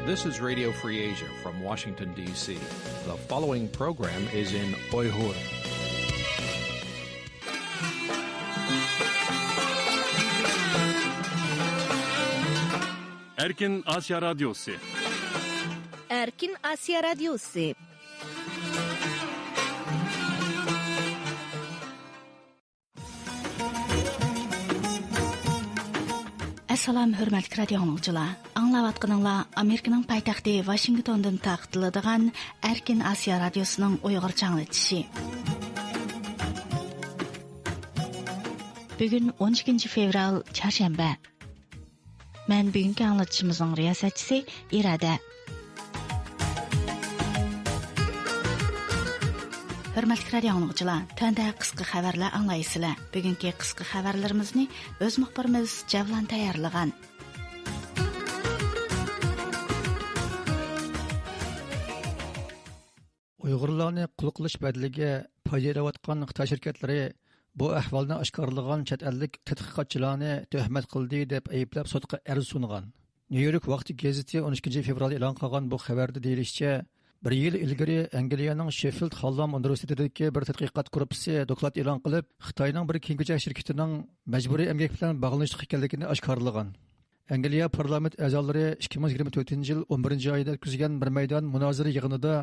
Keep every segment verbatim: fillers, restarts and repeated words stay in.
This is Radio Free Asia from Washington, D C. The following program is in Uyghur. Erkin Asiya Radyosu. Erkin Asiya Radyosu. ئەسسالام، ھۆرمەتلىك رادىيو ئاڭلىغۇچىلار! ئاڭلاۋاتقىنىڭلار ئامېرىكىنىڭ پايتەختى ۋاشىنگتوندىن تارقىتىلىدىغان ئەركىن ئاسىيا رادىيوسىنىڭ ئۇيغۇرچە ئاڭلىتىشى. بۈگۈن ئون ئىككىنچى فېۋرال، چارشەنبە. مەن بۈگۈنكى ئاڭلىتىشىمىزنىڭ رىياسەتچىسى ئىرادە. ھۆرمەتلىك رادىيو ئاڭلىغۇچىلار، تۆۋەندە قىسقا خەۋەرلەر ئاڭلايسىلەر. بۈگۈنكى قىسقا خەۋەرلىرىمىزنى ئۆز مۇخبىرىمىز جەۋلان تەييارلىغان. ئۇيغۇرلارنى قۇل قىلىش بەدىلىگە پايدا ئېلىۋاتقان خىتاي شىركەتلىرى بۇ ئەھۋالنى ئاشكارىلىغان چەت ئەللىك تەتقىقاتچىلارنى تۆھمەت قىلدى دەپ ئەيىبلەپ سوتقا ئەرز سۇنغان. نيۇ يورك ۋاقتى گېزىتى ئون ئىككىنچى فېۋرال ئېلان قىلغان بۇ خەۋەردە دېيىلىشىچە، بىر يىل ئىلگىرى ئەنگلىيەنىڭ شېففىلد خانلام ئۇنىۋېرسىتېتىدىكى بىر تەتقىقات گۇرۇپپىسى دوكلات ئېلان قىلىپ، خىتاينىڭ بىر كىيىم-كېچەك شىركىتىنىڭ مەجبۇرىي ئەمگەك بىلەن باغلىنىشلىق ئىكەنلىكىنى ئاشكارىلىغان. ئەنگلىيە پارلامېنت ئەزالىرى ئىككى مىڭ يىگىرمە تۆتىنچى يىل ئون بىرىنچى ئايدا ئۆتكۈزگەن بىر مەيدان مۇنازىرە يىغىنىدا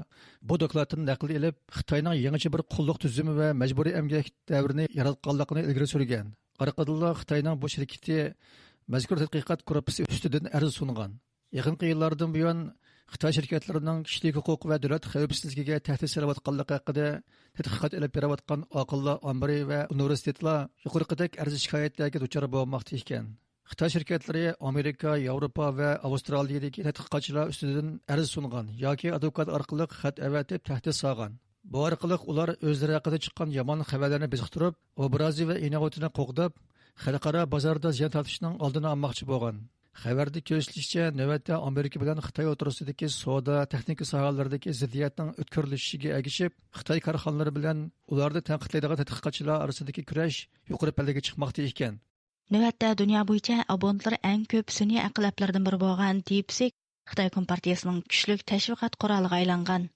بۇ دوكلاتتىن نەقىل ئېلىپ، خىتاينىڭ يېڭىچە بىر قۇللۇق تۈزۈمى ۋە مەجبۇرىي ئەمگەك دەۋرىنى ياراتقانلىقىنى ئىلگىرى سۈرگەن. ئارقىدىنلا خىتاينىڭ بۇ شىركىتى مەزكۇر تەتقىقات گۇرۇپپىسى ئۈستىدىن ئەرز سۇنغان. يېقىنقى يىللاردىن بۇيان خىتاي شىركەتلىرىنىڭ كىشىلىك ھوقۇق ۋە دۆلەت خەۋپسىزلىكىگە تەھدىت سېلىۋاتقانلىقى ھەققىدە تەتقىقات ئېلىپ بېرىۋاتقان ئاقىللار ئامبىرى ۋە ئۇنىۋېرسىتېتلار يۇقىرىقىدەك ئەرز شىكايەتلەرگە دۇچار بولماقتا ئىكەن. خىتاي شىركەتلىرى ئامېرىكا، ياۋروپا ۋە ئاۋسترالىيەدىكى تەتقىقاتچىلار ئۈستىدىن ئەرز سۇنغان ياكى ئادۋوكات ئارقىلىق خەت ئەۋەتىپ تەھدىت سالغان. بۇ ئارقىلىق ئۇلار ئۆزلىرى ھەققىدە چىققان يامان خەۋەرلەرنى بېسىقتۇرۇپ، ئوبرازى ۋە ئىناۋىتىنى قوغداپ، خەلقئارا بازاردا زىيان تارتىشنىڭ ئالدىنى ئالماقچى بولغان. خەۋەردە كۆرسىتىلىشىچە، نۆۋەتتە ئامېرىكا بىلەن خىتاي ئوتتۇرىسىدىكى سودا، تېخنىكا ساھەلىرىدىكى زىددىيەتنىڭ ئۆتكۈرلىشىشىگە ئەگىشىپ، خىتاي كارخانىلىرى بىلەن ئۇلارنى تەنقىدلەيدىغان تەتقىقاتچىلار ئارىسىدىكى كۈرەش يۇقىرى پەللىگە چىقماقتا ئىكەن. نۆۋەتتە دۇنيا بويىچە ئابونتلىرى ئەڭ كۆپ سۈنئىي ئەقىل ئەپلىرىدىن بىرى بولغان دىپسىك خىتاي كومپارتىيىسىنىڭ كۈچلۈك تەشۋىقات قورالىغا ئايلانغان.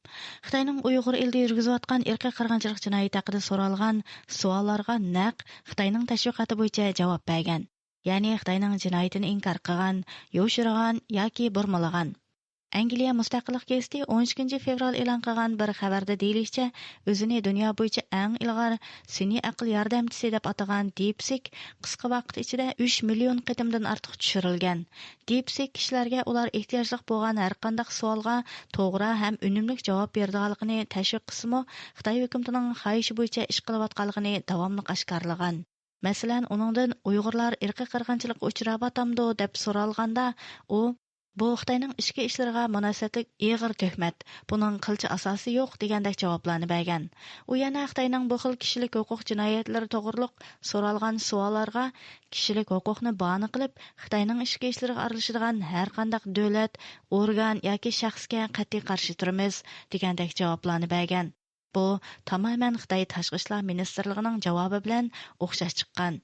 خىتاينىڭ ئۇيغۇر ئېلىدە يۈرگۈزۈۋاتقان ئىرقىي قىرغىنچىلىق جىنايىتى ھەققىدە سورالغان سوئاللارغا نەق خىتاينىڭ تەشۋىقاتى بويىچە جاۋاب بەرگەن. يەنى خىتاينىڭ جىنايىتىنى ئىنكار قىلغان، يوشۇرغان ياكى بۇرمىلىغان. ئەنگلىيە مۇستەقىللىق گېزىتى ئون ئىككىنچى فېۋرال ئېلان قىلغان بىر خەۋەردە دېيىلىشىچە، ئۆزىنى دۇنيا بويىچە ئەڭ ئىلغار سۈنئىي ئەقىل ياردەمچىسى دەپ ئاتىغان دىپسىك قىسقا ۋاقىت ئىچىدە ئۈچ مىليون قېتىمدىن ئارتۇق چۈشۈرۈلگەن. دىپسىك كىشىلەرگە ئۇلار ئېھتىياجلىق بولغان ھەرقانداق سوئالغا توغرا ھەم ئۈنۈملۈك جاۋاب بېرىدىغانلىقىنى تەشۋىق قىلسىمۇ، خىتاي ھۆكۈمىتىنىڭ خاھىشى بويىچە ئىش قىلىۋاتقانلىقىنى داۋاملىق ئاشكارىلىغان. مەسىلەن، ئۇنىڭدىن ئۇيغۇرلار ئىرقىي قىرغىنچىلىققا ئۇچراۋاتامدۇ دەپ سورالغاندا، ئۇ، بۇ خىتاينىڭ ئىچكى ئىشلىرىغا مۇناسىۋەتلىك ئېغىر تۆھمەت، بۇنىڭ قىلچە ئاساسى يوق دېگەندەك جاۋابلارنى بەرگەن. ئۇ يەنە خىتاينىڭ بۇ خىل كىشىلىك ھوقۇق جىنايەتلىرى توغرۇلۇق سورالغان سوئاللارغا، كىشىلىك ھوقۇقنى باھانە قىلىپ، خىتاينىڭ ئىچكى ئىشلىرىغا ئارىلىشىدىغان ھەرقانداق دۆلەت، ئورگان ياكى شەخسكە قەتئىي قارشى تۇرىمىز دېگەندەك جاۋابلارنى بەرگەن. بۇ تامامەن خىتاي تاشقى ئىشلار مىنىستىرلىقىنىڭ جاۋابى بىلەن ئوخشاش چىققان.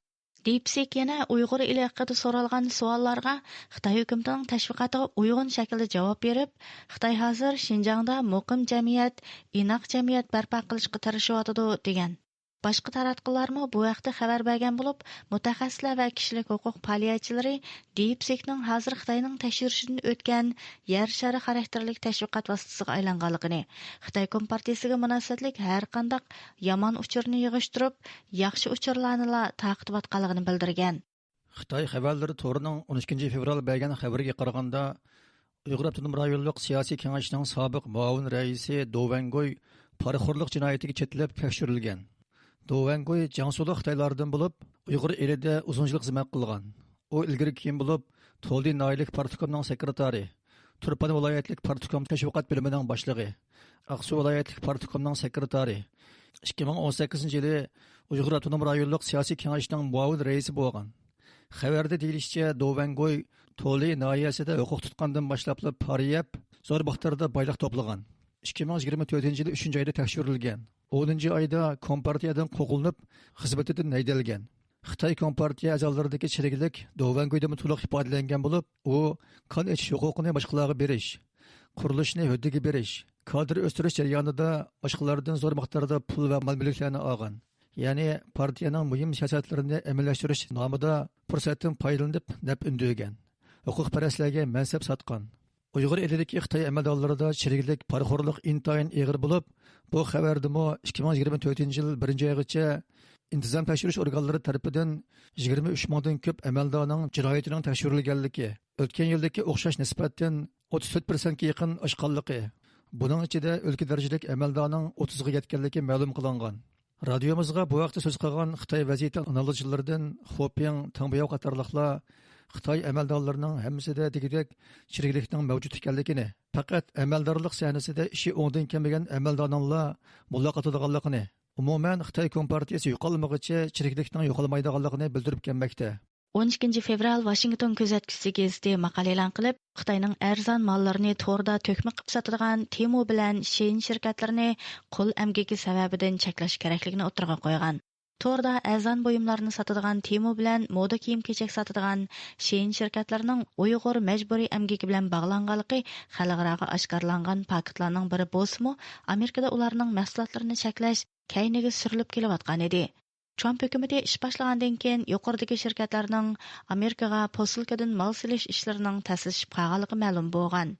دىپسىك يەنە ئۇيغۇر ئېلى ھەققىدە سورالغان سوئاللارغا خىتاي ھۆكۈمىتىنىڭ تەشۋىقاتىغا ئۇيغۇن شەكىلدە جاۋاب بېرىپ، خىتاي ھازىر شىنجاڭدا مۇقىم جەمئىيەت، ئىناق جەمئىيەت بەرپا قىلىشقا تىرىشىۋاتىدۇ، دېگەن. باشقا تاراتقۇلارمۇ بۇ ھەقتە خەۋەر بەرگەن بولۇپ، مۇتەخەسسىسلەر ۋە كىشىلىك ھوقۇق پائالىيەتچىلىرى دىپسىكنىڭ ھازىر خىتاينىڭ تەكشۈرۈشىدىن ئۆتكەن يەر شارى خاراكتېرلىك تەشۋىقات ۋاسىتىسىغا ئايلانغانلىقىنى، خىتاي كومپارتىيىسىگە مۇناسىۋەتلىك ھەرقانداق يامان ئۇچۇرنى يىغىشتۇرۇپ، ياخشى ئۇچۇرلارنىلا تارقىتىۋاتقانلىقىنى بىلدۈرگەن. خىتاي خەۋەرلىرى تورىنىڭ ئون ئىككىنچى فېۋرال بەرگەن خەۋىرىگە قارىغاندا، ئۇيغۇر ئاپتونوم رايونلۇق سىياسىي كېڭەشنىڭ سابىق مۇئاۋىن رەئىسى دو ۋەنگۇي پارىخورلۇق جىنايىتىگە چېتىلىپ تەكشۈرۈلگەن. دو ۋەنگۇي جياڭسۇلۇق خىتايلاردىن بولۇپ، ئۇيغۇر ئېلىدە ئۇزۇن يىل خىزمەت قىلغان. ئۇ ئىلگىرى كېيىن بولۇپ، تولدى ناھىيەلىك پارتكومنىڭ سېكرېتارى، تۇرپان ۋىلايەتلىك پارتكوم تەشۋىقات بۆلۈمىنىڭ باشلىقى، ئاقسۇ ۋىلايەتلىك پارتكومنىڭ سېكرېتارى، ئىككى مىڭ ئون سەككىزىنچى يىلى ئۇيغۇر ئاپتونوم رايونلۇق سىياسىي كېڭەشنىڭ مۇئاۋىن رەئىسى بولغان. خەۋەردە دېيىلىشىچە، دو ۋەنگۇي تولى ناھىيەسىدە ھوقۇق تۇتقاندىن باشلاپلا پارا يەپ، زور مىقداردا بايلىق توپلىغان. ئىككى مىڭ يىگىرمە تۆتىنچى يىلى ئۈچىنچى ئايدا تەكشۈرۈلگەن. ئونىنچى ئايدا كومپارتىيەدىن قوغلىنىپ، خىزمىتىدىن ھەيدەلگەن. خىتاي كومپارتىيە ئەزالىرىدىكى چىرىكلىك دو ۋەنگۇيدىمۇ تولۇق ئىپادىلەنگەن بولۇپ، ئۇ قان ئېچىش ھوقۇقىنى باشقىلارغا بېرىش، قۇرۇلۇشنى ھۆددىگە بېرىش، كادىر ئۆستۈرۈش جەريانىدا باشقىلاردىن زور مىقداردا پۇل ۋە مال مۈلۈكلەرنى ئالغان. يەنى پارتىيەنىڭ مۇھىم سىياسەتلىرىنى ئەمەلىيلەشتۈرۈش نامىدا پۇرسەتتىن پايدىلىنىپ نەپ ئۈندۈرگەن. ھوقۇقپەرەسلەرگە مەنسەپ ساتقان. ئۇيغۇر ئېلىدىكى خىتاي ئەمەلدارلىرىدا چىرىكلىك، پارىخورلۇق ئىنتايىن ئېغىر بولۇپ، بۇ خەۋەردىمۇ ئىككى مىڭ يىگىرمە تۆتىنچى يىل بىرىنچى ئايغىچە ئىنتىزام تەكشۈرۈش ئورگانلىرى تەرىپىدىن يىگىرمە ئۈچ مىڭدىن كۆپ ئەمەلدارنىڭ جىنايىتىنىڭ تەكشۈرۈلگەنلىكى، ئۆتكەن يىلدىكى ئوخشاش نىسبەتتىن ئوتتۇز تۆت پىرسەنتكە يېقىن ئاشقانلىقى، بۇنىڭ ئىچىدە ئۆلكە دەرىجىلىك ئەمەلدارنىڭ ئوتتۇزغا يەتكەنلىكى مەلۇم قىلىنغان. رادىيومىزغا بۇ ھەقتە سۆز قىلغان خىتاي ۋەزىيىتى ئانالىزچىلىرىدىن خۇپىڭ، تېڭبياۋ قاتارلىقلار خىتاي ئەمەلدارلىرىنىڭ ھەممىسىدە دېگۈدەك چىرىكلىكنىڭ مەۋجۇت ئىكەنلىكىنى، پەقەت ئەمەلدارلىق سەھنىسىدە ئىشى ئوڭدىن كەلمىگەن ئەمەلدارنىڭلا مۇلاقات قىلىدىغانلىقىنى، ئومۇمەن خىتاي كومپارتىيىسى يوقالمىغۇچە چىرىكلىكنىڭ يوقالمايدىغانلىقىنى بىلدۈرۈپ كەلمەكتە. ئون ئىككىنچى فېۋرال ۋاشىنگتون كۆزەتكۈچىسى گېزىتى ماقالە ئېلان قىلىپ، خىتاينىڭ ئەرزان ماللىرىنى توردا تۆكمە قىلىپ ساتىدىغان تېمو بىلەن شېيىن شىركەتلىرىنى قۇل ئەمگىكى سەۋەبىدىن چەكلەش كېرەكلىكىنى ئوتتۇرىغا قويغان. توردا ئەرزان بۇيۇملارنى ساتىدىغان تېمو بىلەن مودا كىيىم-كېچەك ساتىدىغان شېيىن شىركەتلىرىنىڭ ئۇيغۇر مەجبۇرىي ئەمگىكى بىلەن باغلانغانلىقى خەلقئاراغا ئاشكارىلانغان پاكىتلارنىڭ بىرى بولسىمۇ، ئامېرىكىدا ئۇلارنىڭ مەھسۇلاتلىرىنى چەكلەش كەينىگە سۈرۈلۈپ كېلىۋاتقانىدى. ترامپ ھۆكۈمىتى ئىش باشلىغاندىن كېيىن، يۇقىرىدىكى شىركەتلەرنىڭ ئامېرىكىغا پوسۇلكىدىن مال سېلىش ئىشلىرىنىڭ تەسلىشىپ قالغانلىقى مەلۇم بولغان.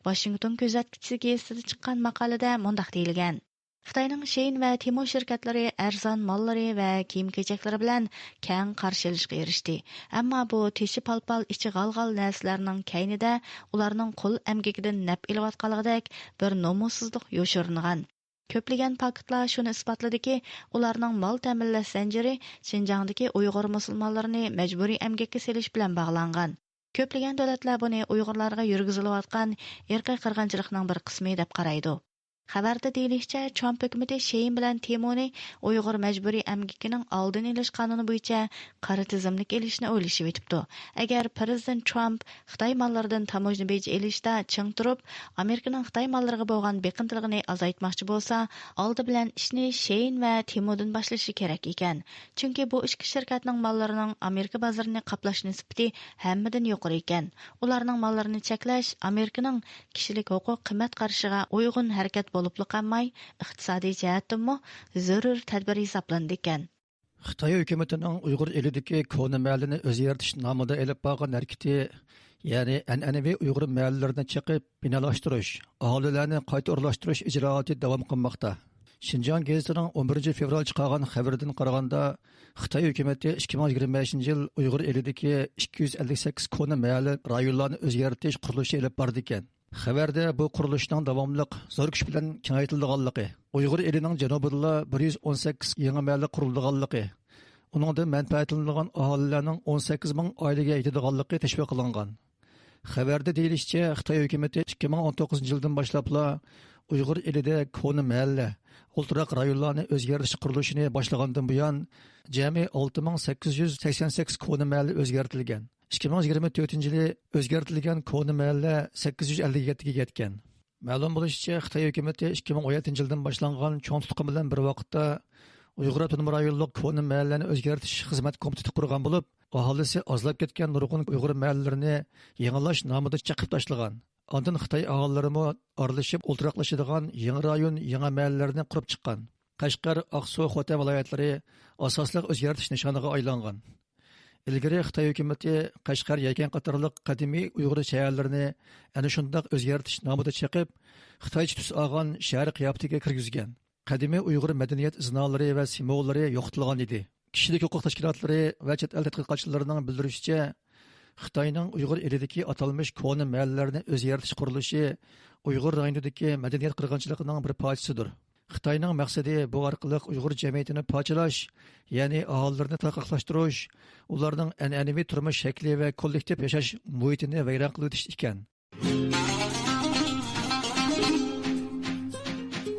ۋاشىنگتون كۆزەتكۈچىسى گېزىتىدە چىققان ماقالىدە مۇنداق دېيىلگەن: خىتاينىڭ شېيىن ۋە تېمو شىركەتلىرى ئەرزان ماللىرى ۋە كىيىم-كېچەكلىرى بىلەن كەڭ قارشى ئېلىشقا ئېرىشتى. ئەمما بۇ تېشى پال-پال، ئىچى غال-غال نەرسىلەرنىڭ كەينىدە ئۇلارنىڭ قۇل ئەمگىكىدىن نەپ ئېلىۋاتقانلىقىدەك بىر نومۇسسىزلىق يوشۇرۇنغان. كۆپلىگەن پاكىتلار شۇنى ئىسپاتلىدىكى، ئۇلارنىڭ مال تەمىنلەش زەنجىرى شىنجاڭدىكى ئۇيغۇر مۇسۇلمانلىرىنى مەجبۇرىي ئەمگەككە سېلىش بىلەن باغلانغان. كۆپلىگەن دۆلەتلەر بۇنى ئۇيغۇرلارغا يۈرگۈزۈلۈۋاتقان ئىرقىي قىرغىنچىلىقنىڭ بىر قىسمى دەپ قارايدۇ. خەۋەردە دېيىلىشىچە، ترامپ ھۆكۈمىتى شېيىن بىلەن تېمونى ئۇيغۇر مەجبۇرىي ئەمگىكىنىڭ ئالدىنى ئېلىش قانۇنى بويىچە قارا تىزىملىككە ئېلىشنى ئويلىشىۋېتىپتۇ. ئەگەر پىرېزىدېنت ترامپ خىتاي ماللىرىدىن تاموژنا بېجى ئېلىشتا چىڭ تۇرۇپ، ئامېرىكىنىڭ خىتاي ماللىرىغا بولغان بېقىندىلىقىنى ئازايتماقچى بولسا، ئالدى بىلەن ئىشنى شېيىن ۋە تېمودىن باشلىشى كېرەك ئىكەن. چۈنكى بۇ ئىككى شىركەتنىڭ ماللىرىنىڭ ئامېرىكا بازىرىنى قاپلاش نىسبىتى ھەممىدىن يۇقىرى ئىكەن. ئۇلارنىڭ ماللىرىنى چەكلەش ئامېرىكىنىڭ كىشىلىك ھوقۇق قىممەت قارىشىغا ئۇيغۇن ھەرىكەت بولۇپلا قالماي، ئىقتىسادىي جەھەتتىنمۇ زۆرۈر تەدبىر ھېسابلىنىدىكەن. خىتاي ھۆكۈمىتىنىڭ ئۇيغۇر ئېلىدىكى كونا مەھەللىنى ئۆزگەرتىش نامىدا ئېلىپ بارغان ھەرىكىتى، يەنى ئەنئەنىۋى ئۇيغۇر مەھەللىلىرىنى چېقىپ بىنالاشتۇرۇش، ئاھالىلەرنى قايتا ئورۇنلاشتۇرۇش ئىجرائاتى داۋام قىلماقتا. شىنجاڭ گېزىتىنىڭ ئون بىرىنچى فېۋرال چىقارغان خەۋىرىدىن قارىغاندا، خىتاي ھۆكۈمىتى ئىككى مىڭ يىگىرمە بەشىنچى يىل ئۇيغۇر ئېلىدىكى ئىككى يۈز ئەللىك سەككىز كونا مەھەللە رايونلارنى ئۆزگەرتىش قۇرۇلۇشى ئېلىپ بارىدىكەن. خەۋەردە بۇ قۇرۇلۇشنىڭ داۋاملىق زور كۈچ بىلەن كېڭەيتىلىدىغانلىقى، ئۇيغۇر ئېلىنىڭ جەنۇبىدىلا بىر يۈز ئون سەككىز يېڭى مەھەللە قۇرۇلىدىغانلىقى، ئۇنىڭدىن مەنپەئەتلىنىدىغان ئاھالىلەرنىڭ ئون سەككىز مىڭ ئائىلىگە يېتىدىغانلىقى تەشۋىق قىلىنغان. خەۋەردە دېيىلىشىچە، خىتاي ھۆكۈمىتى ئىككى مىڭ ئون توققۇزىنچى يىلدىن باشلاپلا ئۇيغۇر ئېلىدە كونا مەھەللە، ئولتۇراق رايونلارنى ئۆزگەرتىش قۇرۇلۇشىنى باشلىغاندىن بۇيان، جەمئىي ئالتە مىڭ سەككىز يۈز سەكسەن سەككىز كونا مەھەللە ئۆزگەرتىلگەن. ئىككى مىڭ يىگىرمە تۆتىنچى يىلى ئۆزگەرتىلگەن كونا مەھەللە سەككىز يۈز ئەللىك يەتتىگە يەتكەن. مەلۇم بولۇشىچە، خىتاي ھۆكۈمىتى ئىككى مىڭ ئون يەتتىنچى يىلدىن باشلانغان چوڭ تۇتقۇن بىلەن بىر ۋاقىتتا ئۇيغۇر ئاپتونوم رايونلۇق كونا مەھەللىلەرنى ئۆزگەرتىش خىزمەت كومىتېتى قۇرغان بولۇپ، ئاھالىسى ئازلاپ كەتكەن نۇرغۇن ئۇيغۇر مەھەللىلىرىنى يېڭىلاش نامىدا چېقىپ تاشلىغان. ئاندىن خىتاي ئاھالىلىرىمۇ ئارىلىشىپ ئولتۇراقلىشىدىغان يېڭى رايون، يېڭى مەھەللىلەرنى قۇرۇپ چىققان. قەشقەر، ئاقسۇ، خوتەن ۋىلايەتلىرى ئاساسلىق ئۆزگەرتىش نىشانىغا ئايلانغان. ئىلگىرى خىتاي ھۆكۈمىتى قەشقەر، يەكەن قاتارلىق قەدىمىي ئۇيغۇر شەھەرلىرىنى ئەنە شۇنداق ئۆزگەرتىش نامىدا چېقىپ، خىتايچە تۈس ئالغان شەھەر قىياپىتىگە كىرگۈزگەن. قەدىمىي ئۇيغۇر مەدەنىيەت ئىزنالىرى ۋە سىمۋوللىرى يوقىتىلغان ئىدى. كىشىلىك ھوقۇق تەشكىلاتلىرى ۋە چەت ئەل تەتقىقاتچىلىرىنىڭ بىلدۈرۈشىچە، خىتاينىڭ ئۇيغۇر ئېلىدىكى ئاتالمىش كونا مەھەللىلەرنى ئۆزگەرتىش قۇرۇلۇشى ئۇيغۇر رايونىدىكى مەدەنىيەت قىرغىنچىلىقىنىڭ بىر پارچىسىدۇر. خىتاينىڭ مەقسىتى بۇ ئارقىلىق ئۇيغۇر جەمئىيىتىنى پارچىلاش، يەنى ئاھالىلىرىنى تارقاقلاشتۇرۇش، ئۇلارنىڭ ئەنئەنىۋى تۇرمۇش شەكلى ۋە كوللېكتىپ ياشاش مۇھىتىنى ۋەيران قىلىۋېتىش ئىكەن.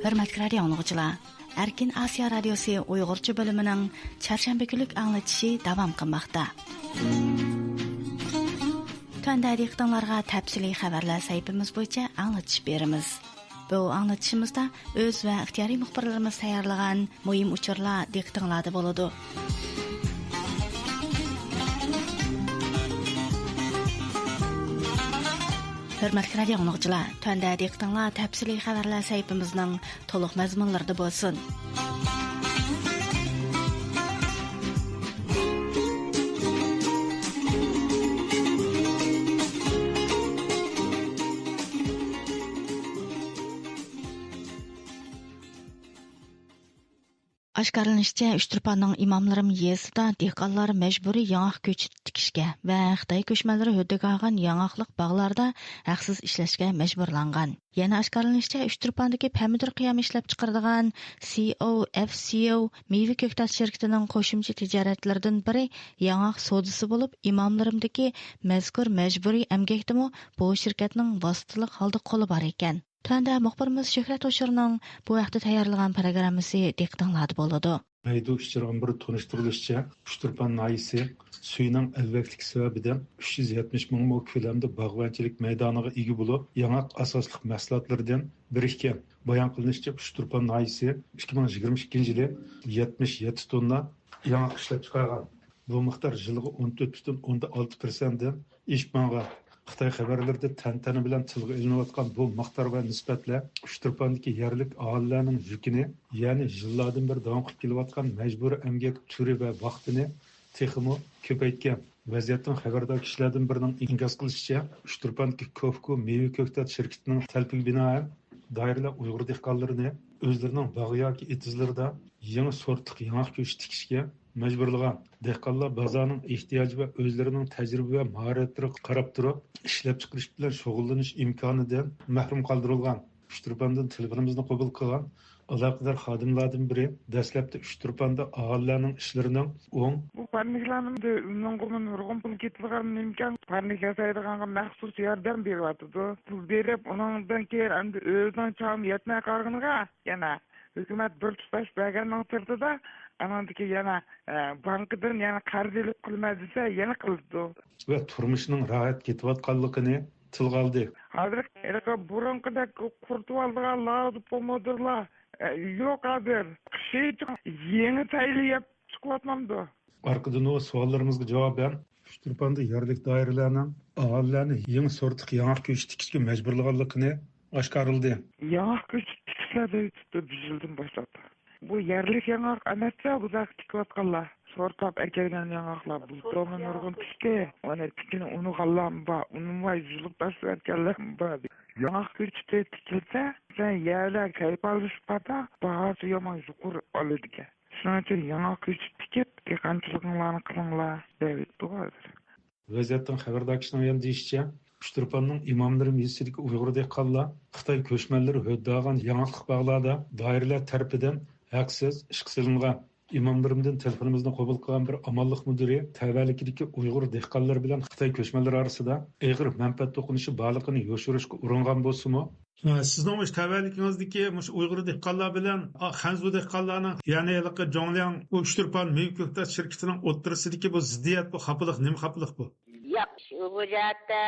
ھۆرمەتلىك رادىيو ئاڭلىغۇچىلار، ئەركىن ئاسىيا رادىيوسى ئۇيغۇرچە بۆلۈمىنىڭ چارشەنبە كۈنلۈك ئاڭلىتىشى داۋام قىلماقتا. تۆۋەندە دىققىتىڭلارغا تەپسىلىي خەۋەرلەر سەھىپىمىز بويىچە ئاڭلىتىش بېرىمىز. بۇ ئاڭلىتىشىمىزدا ئۆز ۋە ئىختىيارىي مۇخبىرلىرىمىز تەييارلىغان مۇھىم ئۇچۇرلار دىققىتىڭلاردا بولىدۇ. ھۆرمەتلىك رادىئو ئاڭلىغۇچىلار، تۆۋەندە دىققىتىڭلار تەپسىلىي خەۋەرلەر سەھىپىمىزنىڭ تولۇق مەزمۇنلىرىدا بولسۇن. ئاشكارىلىنىشىچە، ئۇچتۇرپاننىڭ ئىماملىرىم يېزىسىدا دېھقانلار مەجبۇرىي ياڭاق كۆچىتى تىكىشكە ۋە خىتاي كۆچمەنلىرى ھۆددىگە ئالغان ياڭاقلىق باغلاردا ھەقسىز ئىشلەشكە مەجبۇرلانغان. يەنە ئاشكارىلىنىشىچە، ئۇچتۇرپاندىكى پەمىدۇر قىيامى ئىشلەپچىقىرىدىغان سىئو ئېف سىئو مېۋە كۆكتات شىركىتىنىڭ قوشۇمچە تىجارەتلىرىدىن بىرى ياڭاق سودىسى بولۇپ، ئىماملىرىمدىكى مەزكۇر مەجبۇرىي ئەمگەكتىمۇ بۇ شىركەتنىڭ ۋاسىتىلىق ھالدا قولى بار ئىكەن. تۆۋەندە مۇخبىرىمىز شۆھرەت ھوشۇرنىڭ بۇ ھەقتە تەييارلىغان پروگراممىسى دىققىتىڭلاردا بولىدۇ. مەيدۇ ئۇچۇرغا بىر تونۇشتۇرۇلۇشىچە، ئۇچتۇرپان ناھىيەسى سۈيىنىڭ ئەلۋەكلىكى سەۋەبىدىن ئۈچ يۈز يەتمىش مىڭ مو كۆلەمدە باغۋەنچىلىك مەيدانىغا ئىگە بولۇپ، ياڭاق ئاساسلىق مەھسۇلاتلىرىدىن بىرى ئىكەن. بايان قىلىنىشىچە، ئۇچتۇرپان ناھىيەسى ئىككى مىڭ يىگىرمە ئىككىنچى يىلى يەتمىش يەتتە توننا ياڭاق ئىشلەپچىقارغان. بۇ مىقدار يىلىغا ئون تۆت پۈتۈن ئوندىن ئالتە پىرسەنتتىن ئېشىپ ماڭغان. خىتاي خەۋەرلىرىدە تەنتەنە بىلەن تىلغا ئېلىنىۋاتقان بۇ مىقدار ۋە نىسبەتلەر ئۇچتۇرپاندىكى يەرلىك ئاھالىلەرنىڭ يۈكىنى، يەنى يىللاردىن بېرى داۋام قىلىپ كېلىۋاتقان مەجبۇرىي ئەمگەك تۈرى ۋە ۋاقتىنى تېخىمۇ كۆپەيتكەن. ۋەزىيەتتىن خەۋەردار كىشىلەردىن بىرىنىڭ ئىنكاس قىلىشىچە، ئۇچتۇرپاندىكى كوفكو مېۋە كۆكتات شىركىتىنىڭ تەلىپىگە بىنائەن، دائىرىلەر ئۇيغۇر دېھقانلىرىنى ئۆزلىرىنىڭ باغ ياكى ئېتىزلىرىدا يېڭى سورتلۇق ياڭاق كۆچىتى تىكىشكە مەجبۇرلىغان. دېھقانلار بازارنىڭ ئېھتىياجى ۋە ئۆزلىرىنىڭ تەجرىبە ۋە ماھارەتلىرىگە قاراپ تۇرۇپ، ئىشلەپچىقىرىش بىلەن شۇغۇللىنىش ئىمكانىدىن مەھرۇم قالدۇرۇلغان. ئۇچتۇرپاندىن تېلېفونىمىزنى قوبۇل قىلغان ئالاقىدار خادىملاردىن بىرى دەسلەپتە ئۇچتۇرپاندا ئاھالىلەرنىڭ ئىشلىرىنىڭ ئوڭ بۇ پارنىكلارنىڭ ئۆمرىنىڭ قۇرۇمىنى نۇرغۇن پۇل كېتىدىغان نېمىكەن، پارنىك ياسايدىغانغا مەخسۇس ياردەم بېرىۋاتىدۇ. پۇل بېرىپ، ئۇنىڭدىن كېيىن ئەمدى ئۆزىنىڭ چامى يەتمەي قالغىنىغا يەنە ھۆكۈمەت بىر تۇتاش بەرگەننىڭ سىرتىدا، ئانىڭدىكى يەنە، ئە، بانكىدىن يەنە قەرز ئېلىپ قىلىمەن دېسە، يەنە قىلىدۇ. ۋە تۇرمۇشىنىڭ راھەت كېتىۋاتقانلىقىنى تىلغا ئالدى. ھازىر ھېلىقى بۇرۇنقىدەك قۇرۇتۇۋالىدىغان لاۋۇدۇ پومىدورلار، ئە، يوق ھازىر. قىشى يېڭى سەيلە يەپ چىقىۋاتمامدۇ؟ ئارقىدىن ئۇ سوئاللىرىمىزغا جاۋابەن، ئۇچتۇرپاندا يەرلىك دائىرىلەرنىڭ ئاھالىلەرنى يېڭى سورتلۇق ياڭاق كۆچىتى تىكىشكە مەجبۇرلىغانلىقىنى ئاشكارىلىدى. ياڭاق كۆچىتى تىكىشلەر دەۋېتىپتۇ بىر يىلدىن باشلاپ. بۇ يەرلىك ياڭاق ئەمەسسە، بۇلار تىكىۋاتقانلار. سورتلاپ ئەكەلگەن ياڭاقلار بۇلتۇرمۇ نۇرغۇن چىقتى. ئۇنى تىكىنى ئۇنىغانلارمۇ بار، ئۇنىماي يۇلۇپ تاشلىۋەتكەنلەرمۇ بار. ياڭاق كۆچىتى تىكىلسە، سەن يەرلەر كەيپ ئالمىشىپ قالسا، باھاسى يامان يۇقىرى ئالىدىكەن. شۇنىڭ ئۈچۈن ياڭاق كۆچىتى تىكىپ، دېھقانچىلىقىڭلارنى قىلىڭلار، دەۋېتىپتۇ ھازىر. ۋەزىيەتتىن خەۋەردار كىشىنىڭ يەنە دېيىشىچە، ئۇچتۇرپاننىڭ ئىماملىرىم يېزىسىدىكى ئۇيغۇر دېھقانلار خىتاي كۆچمەنلىرى ھۆددە ئالغان ياڭاقلىق باغلاردا دائىرىلەر تەرىپىدىن ھەقسىز ئىشقا سېلىنغان. ئىماملىرىمدىن تېلېفونىمىزنى قوبۇل قىلغان بىر ئامانلىق مۇدىرى تەۋەلىكىدىكى ئۇيغۇر دېھقانلىرى بىلەن خىتاي كۆچمەنلىرى ئارىسىدا ئېغىر مەنپەئەت توقۇنۇشى بارلىقىنى يوشۇرۇشقا ئۇرۇنغان بولسىمۇ، ھە، سىزنىڭ مۇشۇ تەۋەلىكىڭىزدىكى مۇشۇ ئۇيغۇر دېھقانلار بىلەن، ئا، خەنزۇ دېھقانلارنىڭ، يەنى ھېلىقى جوڭلياڭ ئۇچتۇرپان مېۋە كۆكتات شىركىتىنىڭ ئوتتۇرىسىدىكى بۇ زىددىيەت، بۇ خاپىلىق نېمە خاپىلىق بۇ؟ ياق، شۇ، بۇ جەھەتتە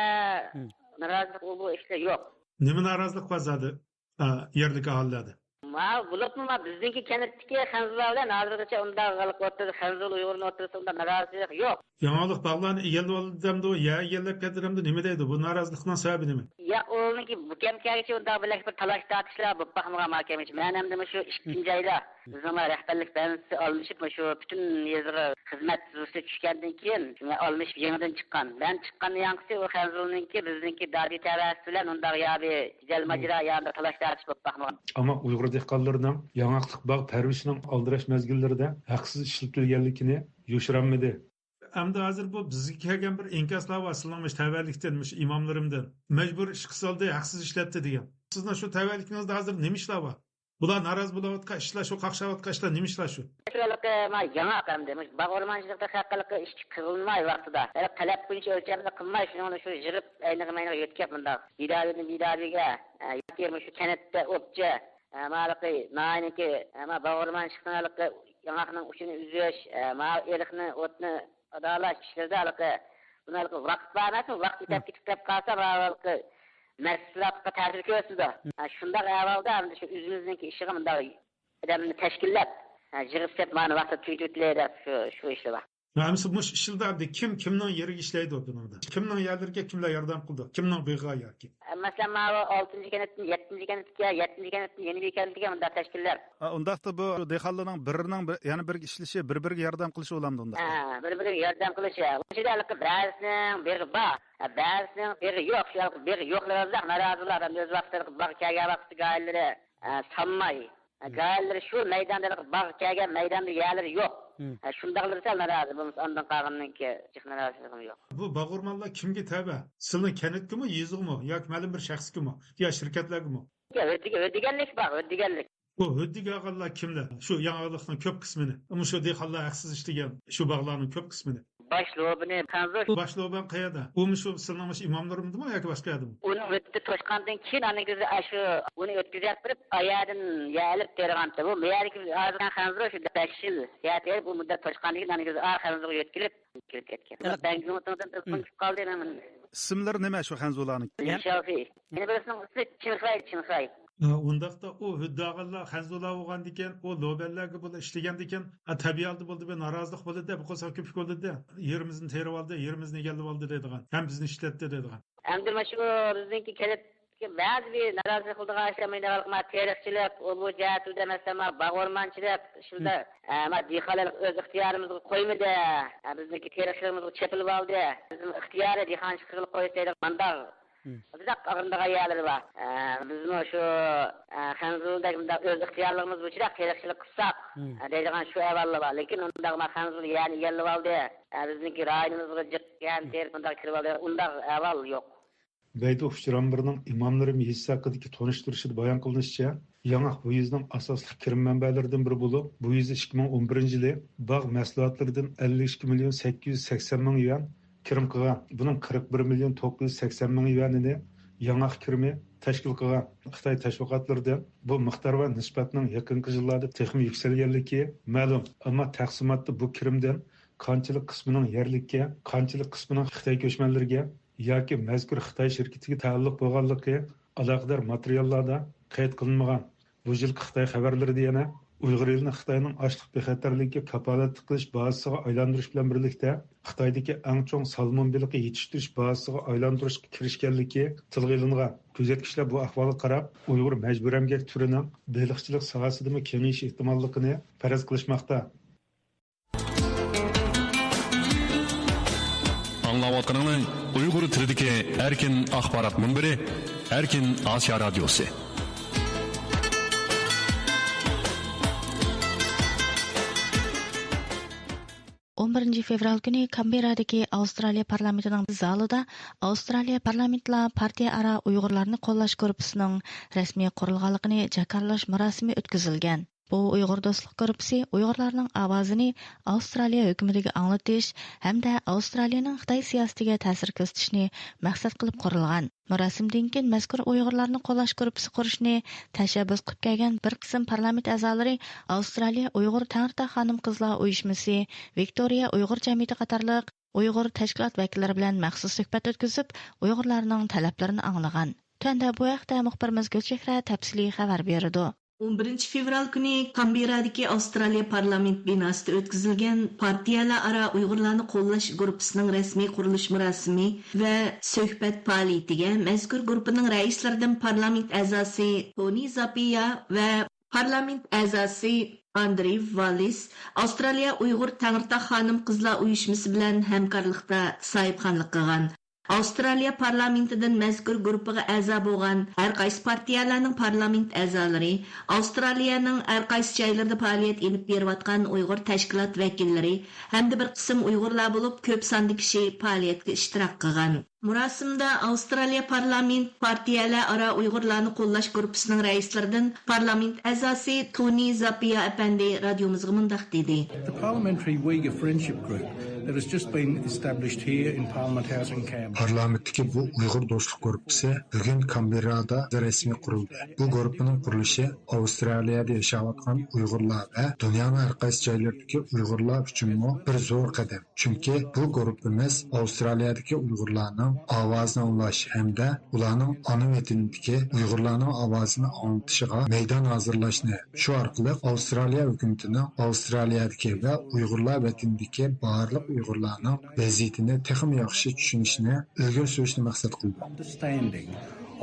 مم. نارازىلىق، ئۇ، بۇ ئىشلار يوق. نېمە نارازىلىق بار زادى، ئا، يەرلىك ئاھالىلەردە؟ ما، بولۇپمۇ ما بىزنىڭكى كەنتتىكى خەنزۇلار بىلەن ھازىرغىچە ئۇنداق ھالقىپ ئوتتۇرىدۇ، خەنزۇ ئۇيغۇرنىڭ ئوتتۇرىسىدا ئۇنداق نارازىلىق يوق. ياڭاقلىق باغلارنى ئىگىلىۋالدى دەمدۇ، يەر ئىگىلەپ كەتتى دەمدۇ، نېمە دەيدۇ؟ بۇ نارازىلىقنىڭ سەۋەبى نېمە؟ ياق، ئۇنىڭكى بۇ كەمكەرگىچە ئۇنداق بىر، بىر تالاش تارتىشلار بولۇپ باقمىغان ماكەنمىچە. مەن ئەمدى مۇشۇ ئىككىنچى ئايدا بىزنىڭ رەھبەرلىك بەنزىسى ئالمىشىپ، مۇشۇ پۈتۈن يېزىغا خىزمەت زۇرۇسى چۈشكەندىن كېيىن، شۇڭا ئالمىشىپ يېڭىدىن چىققان. مەن چىققان ياڭقىسى ئۇ خەنزۇنىڭكى بىزنىڭكى دادى تەۋەسى بىلەن ئۇنداق يا بىر جېدەل ماجىرا يا ئۇنداق تالاش تارتىش بولۇپ باقمىغان. ئەمما ئۇيغۇر دېھقانلىرىنىڭ ياڭاقلىق باغ پەرۋىشىنىڭ ئالدىراش مەزگىللىرىدە ھەقسىز ئىشلىتىلگەنلىكىنى يوشۇرالمىدى. ئەمدى ھازىر بۇ بىزگە كەلگەن بىر ئىنكاسلار بار، سىلىنىڭ مۇشۇ تەۋەلىكتىن، مۇشۇ ئىماملىرىمدىن. مەجبۇرىي ئىشقا سالدى، ھەقسىز ئىشلەتتى دېگەن. سىزنىڭ شۇ تەۋەلىكىڭىزدە ھازىر نېمە ئىشلار بار؟ بۇلار نارازى بولۇۋاتقان ئىشلار، شۇ قاقشاۋاتقان ئىشلار نېمە ئىشلار شۇ؟ شۇ ھېلىقى ما ياڭاق ئەمدى، مۇشۇ باغ ئورمانچىلىقتا ھەققىلىقى ئىشقا قىلىنماي ۋاقتىدا، ھېلىقى تەلەپ بويىچە ئۆلچەمدە قىلماي، شۇنىڭ شۇ يىغىپ ئەينىقى مەينىقى يۆتكەپ مۇنداق بىدارىدىن بىدارىگە، ئە، ياكى مۇشۇ كەنتتە ئوپچە، ئە، ماۋۇ ھېلىقى ناھىيەنىڭكى، ئە، ما باغ ئورمانچىلىقنىڭ ھېلىقى ياڭاقنىڭ ئۇچىنى ئۈزۈش، ئە، ماۋۇ ئېرىقنى، ئوتنى ئادالاش ئىشلىرىدا ھېلىقى، بۇنى ھېلىقى ۋاقىت بار ئەمەسمۇ؟ ۋاقىت يېتەپ كېتىپ قېلىپ قالسا، ماۋۇ ھېلىقى مەھسۇلاتقا تەسىر كۆرسىتىدۇ. ھە، شۇنداق ئەھۋالدا ئەمدى شۇ ئۆزىمىزنىڭكى ئىشىغا مۇنداق ئادەمنى تەشكىللەپ، ھە، يىغىپ سېلىپ، مانا ۋاقتىدا تۈگىتىۋېتىلەي دەپ شۇ، شۇ ئىشلار بار. ھە، ئەمىسە مۇشۇ ئىش يىلدا ئەمدى كىم كىمنىڭ يېرىگە ئىشلەيدۇ بۇنىڭدا؟ كىمنىڭ يەرلىرىگە كىملەر ياردەم قىلىدۇ؟ كىمنىڭ بېغىغا ياكى؟ مەسىلەن، ماۋۇ ئالتىنچى كەنتتىن يەتتىنچى كەنتكە، يەتتىنچى كەنتتىن يەنە بىر كەنتكە مۇنداق تەشكىللەر. ئا، ئۇنداقتا بۇ دېھقانلارنىڭ بىرىنىڭ بىر، يەنە بىرگە ئىشلىشى، بىر-بىرىگە ياردەم قىلىشى بولامدۇ ئۇنداقتا؟ ھە، بىر-بىرىگە ياردەم قىلىشى. بۇ يەردە ھېلىقى بەزىسىنىڭ بېغى بار، ھە، بەزىسىنىڭ بېغى يوق. شۇ ھېلىقى بېغى يوقلىرى ئازراق نارازىلار. ئەمدى ئۆز ۋاقتىدا باغ كەلگەن ۋاقتىدا گاھىلىرى، ئە، سانماي. ھە، گاھىلىرى شۇ مەيداندا ھېلىقى باغ كەلگەن مەيداندا يەرلىرى يوق. ھە، شۇنداقلىرى سەل نارازى، بولمىسا ئاندىن قالغىنىڭكى جىق نارازىلىقىم يوق. بۇ باغ ئورمانلار كىمگە تەۋە؟ سىلىنىڭ كەنتكىمۇ، يېزىغىمۇ ياكى مەلۇم بىر شەخسكىمۇ يا شىركەتلەرگىمۇ؟ ھۆددىگە-، ھۆددىگەنلىك بار، ھۆددىگەنلىك. بۇ ھۆددىگە ئالغانلار كىملەر؟ شۇ ياڭاقلىقنىڭ كۆپ قىسمىنى، مۇشۇ دېھقانلار ھەقسىز ئىشلىگەن شۇ باغلارنىڭ كۆپ قىسمىنى. باش لوبىنى خەنزۇ. بۇ باش لوبىن قەيەردە؟ ئۇمۇ شۇ سىلىنىڭ مۇشۇ ئىماملىرىمدىمۇ ياكى باشقا يەردىمۇ؟ ئۇنىڭ ھۆددىسى توشقاندىن كېيىن ئاندىن كېيىن ئاشۇ ئۇنى ئۆتكۈزۈپ بېرىپ، ئايەردىن يەر ئېلىپ تېرىغانتى. بۇ يەردىكى ھازىر خەنزۇ شۇ بەش يىل يەر تېرىپ، ئۇ مۇددەت توشقاندىن كېيىن ئاندىن كېيىن ئا خەنزۇغا يۆتكىلىپ، كېلىپ كەتكەن. بەڭگىڭتىڭدىن تېلېفون كېلىپ قالدى، مەن ئىسىملىرى نېمە شۇ خەنزۇلارنىڭ؟ شاۋفى. يەنە بىرسىنىڭ ئىسمى چىنخەي، چىنخەي. ھە، ئۇنداقتا ئۇ ھۆددە ئالغانلار خەنزۇلار بولغاندىكىن، ئۇ لوبەنلەرگە بۇلا ئىشلىگەندىكىن، ھە، تەبىئىي ھالدا بولدى بىر نارازىلىق بولدى، بۇ قورساق كۆپۈك بولدى. يېرىمىزنى تېرىۋالدى، يېرىمىزنى ئىگىلىۋالدى دەيدىغان، ھەم بىزنى ئىشلەتتى دەيدىغان. ئەمدى مانا شۇ بىزنىڭكى كەنتكە بەزى بىر نارازىلىق قىلىدىغان ئىشلار مانا تېرىقچىلىق، ئۇ بۇ جەھەتتە مەسىلەن، مانا باغ ئورمانچىلىق، شۇنداق، ئە، مانا دېھقانلار ئۆز ئىختىيارىمىزغا قويمىدى، ئە، بىزنىڭكى تېرىقچىلىقىمىزغا چېپىلىۋالدى، بىزنىڭ ئىختىيارىي دېھقانچىلىق قىلىپ قويسا دەيدىغان مانداق ئازراق ئاغرىنىدىغان يەرلىرى بار. ئە، بىزمۇ شۇ، ئە، خەنزۇدەك مۇنداق ئۆز ئىختىيارلىقىمىز بويىچە تېرىقچىلىق قىلساق، ئە، دەيدىغان شۇ ئەھۋاللار بار. لېكىن ئۇنداق ما خەنزۇ يەرنى ئىگىلىۋالدى. ئە، بىزنىڭكى رايونىمىزغا جىق يەرنى تېرىپ مۇنداق كىرىۋالدى. ئۇنداق ئەھۋال يوق. بەيتۇ ئۇچرامبىرىنىڭ ئىماملىرى مۇھىتى ھەققىدىكى تونۇشتۇرۇشىدا بايان قىلىنىشىچە، ياڭاق بۇ يېزىنىڭ ئاساسلىق كىرىم مەنبەلىرىدىن بىرى بولۇپ، بۇ يېزا ئىككى مىڭ ئون بىرىنچى يىلى باغ مەھسۇلاتلىرىدىن ئەللىك ئىككى مىليون سەككىز يۈز سەكسەن مىڭ يۈەن كىرىم قىلغان. بۇنىڭ قىرىق بىر مىليون توققۇز يۈز سەكسەن مىڭ يۈەنىنى ياڭاق كىرىمى تەشكىل قىلغان. خىتاي تەشۋىقاتلىرىدىن بۇ مىقدار ۋە نىسبەتنىڭ يېقىنقى يىللاردا تېخىمۇ يۈكسەلگەنلىكى مەلۇم، ئەمما تەقسىماتتا بۇ كىرىمدىن قانچىلىك قىسمىنىڭ يەرلىككە، قانچىلىك قىسمىنىڭ خىتاي كۆچمەنلىرىگە ياكى مەزكۇر خىتاي شىركىتىگە تەئەللۇق بولغانلىقى ئالاقىدار ماتېرىياللاردا قەيت قىلىنمىغان. بۇ يىلقى خىتاي خەۋەرلىرىدە يەنە ئۇيغۇر ئېلىنى خىتاينىڭ ئاشلىق بىخەتەرلىكىگە كاپالەتلىك قىلىش بازىسىغا ئايلاندۇرۇش بىلەن بىرلىكتە، خىتايدىكى ئەڭ چوڭ سالمون بېلىقى يېتىشتۈرۈش بازىسىغا ئايلاندۇرۇشقا كىرىشكەنلىكى تىلغا ئېلىنغان. كۆزەتكۈچىلەر بۇ ئەھۋالغا قاراپ، ئۇيغۇر مەجبۇرىي ئەمگەك تۈرىنىڭ بېلىقچىلىق ساھەسىدىمۇ كېڭىيىش ئېھتىماللىقىنى پەرەز قىلىشماقتا. ئاڭلاۋاتقىنىڭلار ئۇيغۇر تىلىدىكى ئەركىن ئاخبارات مۇنبىرى، ئەركىن ئاسىيا رادىيوسى. ئون بىرىنچى فېۋرال كۈنى كامبېررادىكى ئاۋسترالىيە پارلامېنتىنىڭ زالىدا ئاۋسترالىيە پارلامېنتلار پارتىيە ئارا ئۇيغۇرلارنى قوللاش گۇرۇپپىسىنىڭ رەسمىي قۇرۇلغانلىقىنى جاكارلاش مۇراسىمى ئۆتكۈزۈلگەن. بۇ ئۇيغۇر دوستلۇق گۇرۇپپىسى ئۇيغۇرلارنىڭ ئاۋازىنى ئاۋسترالىيە ھۆكۈمىتىگە ئاڭلىتىش ھەمدە ئاۋسترالىيەنىڭ خىتاي سىياسىتىگە تەسىر كۆرسىتىشنى مەقسەت قىلىپ قۇرۇلغان. مۇراسىمدىن كېيىن مەزكۇر ئۇيغۇرلارنى قوللاش گۇرۇپپىسى قۇرۇشنى تەشەببۇس قىلىپ كەلگەن بىر قىسىم پارلامېنت ئەزالىرى ئاۋسترالىيە ئۇيغۇر تەڭرىتاغ خانىم قىزلار ئۇيۇشمىسى، ۋىكتورىيە ئۇيغۇر جەمئىيىتى قاتارلىق ئۇيغۇر تەشكىلات ۋەكىللىرى بىلەن مەخسۇس سۆھبەت ئۆتكۈزۈپ، ئۇيغۇرلارنىڭ تەلەپلىرىنى ئاڭلىغان. تۆۋەندە بۇ ھەقتە مۇخبىرىمىز گۈلچېھرە تەپسىلىي خەۋەر بېرىدۇ. ئون بىرىنچى فېۋرال كۈنى كامبېررادىكى ئاۋسترالىيە پارلامېنت بىناسىدا ئۆتكۈزۈلگەن پارتىيەلەر ئارا ئۇيغۇرلارنى قوللاش گۇرۇپپىسىنىڭ رەسمىي قۇرۇلۇش مۇراسىمى ۋە سۆھبەت پائالىيىتىگە مەزكۇر گۇرۇپپىنىڭ رەئىسلىرىدىن پارلامېنت ئەزاسى تونى زاپىيا ۋە پارلامېنت ئەزاسى ئاندرېۋ ۋاللېس ئاۋسترالىيە ئۇيغۇر تەڭرىتاغ خانىم قىزلار ئۇيۇشمىسى بىلەن ھەمكارلىقتا ساھىبخانلىق قىلغان. ئاۋسترالىيە پارلامېنتىدىن مەزكۇر گۇرۇپپىغا ئەزا بولغان ھەر قايسى پارتىيەلەرنىڭ پارلامېنت ئەزالىرى، ئاۋسترالىيەنىڭ ھەر قايسى جايلىرىدا پائالىيەت ئېلىپ بېرىۋاتقان ئۇيغۇر تەشكىلات ۋەكىللىرى ھەمدە بىر قىسىم ئۇيغۇرلار بولۇپ، كۆپ ساندا كىشى پائالىيەتكە ئىشتىراك قىلغان. مۇراسىمدا ئاۋسترالىيە پارلامېنت پارتىيەلەر ئارا ئۇيغۇرلارنى قوللاش گۇرۇپپىسىنىڭ رەئىسلىرىدىن پارلامېنت ئەزاسى تونى زاپىيا ئەپەندى رادىيومىزغا مۇنداق دېدى. The Parliamentary Uyghur Friendship Group that has just been established here in Parliament House in Canberra. پارلامېنتتىكى بۇ ئۇيغۇر دوستلۇق گۇرۇپپىسى بۈگۈن كامبېررادا رەسمىي قۇرۇلدى. بۇ گۇرۇپپىنىڭ قۇرۇلۇشى ئاۋسترالىيەدە ياشاۋاتقان ئۇيغۇرلار ۋە دۇنيانىڭ ھەر قايسى جايلىرىدىكى ئۇيغۇرلار ئۈچۈنمۇ بىر زور قەدەم. چۈنكى بۇ گۇرۇپپىمىز ئاۋسترالىيەدىكى ئۇيغۇرلارنىڭ ئاۋازىنى ئاڭلاش ھەمدە ئۇلارنىڭ ئانا ۋەتىنىدىكى ئۇيغۇرلارنىڭ ئاۋازىنى ئاڭلىتىشىغا مەيدان ھازىرلاشنى، شۇ ئارقىلىق ئاۋسترالىيە ھۆكۈمىتىنىڭ ئاۋسترالىيەدىكى ۋە ئۇيغۇرلار ۋەتىنىدىكى بارلىق ئۇيغۇرلارنىڭ ۋەزىيىتىنى تېخىمۇ ياخشى چۈشىنىشىنى ئىلگىرى سۈرۈشنى مەقسەت قىلدۇق. Understanding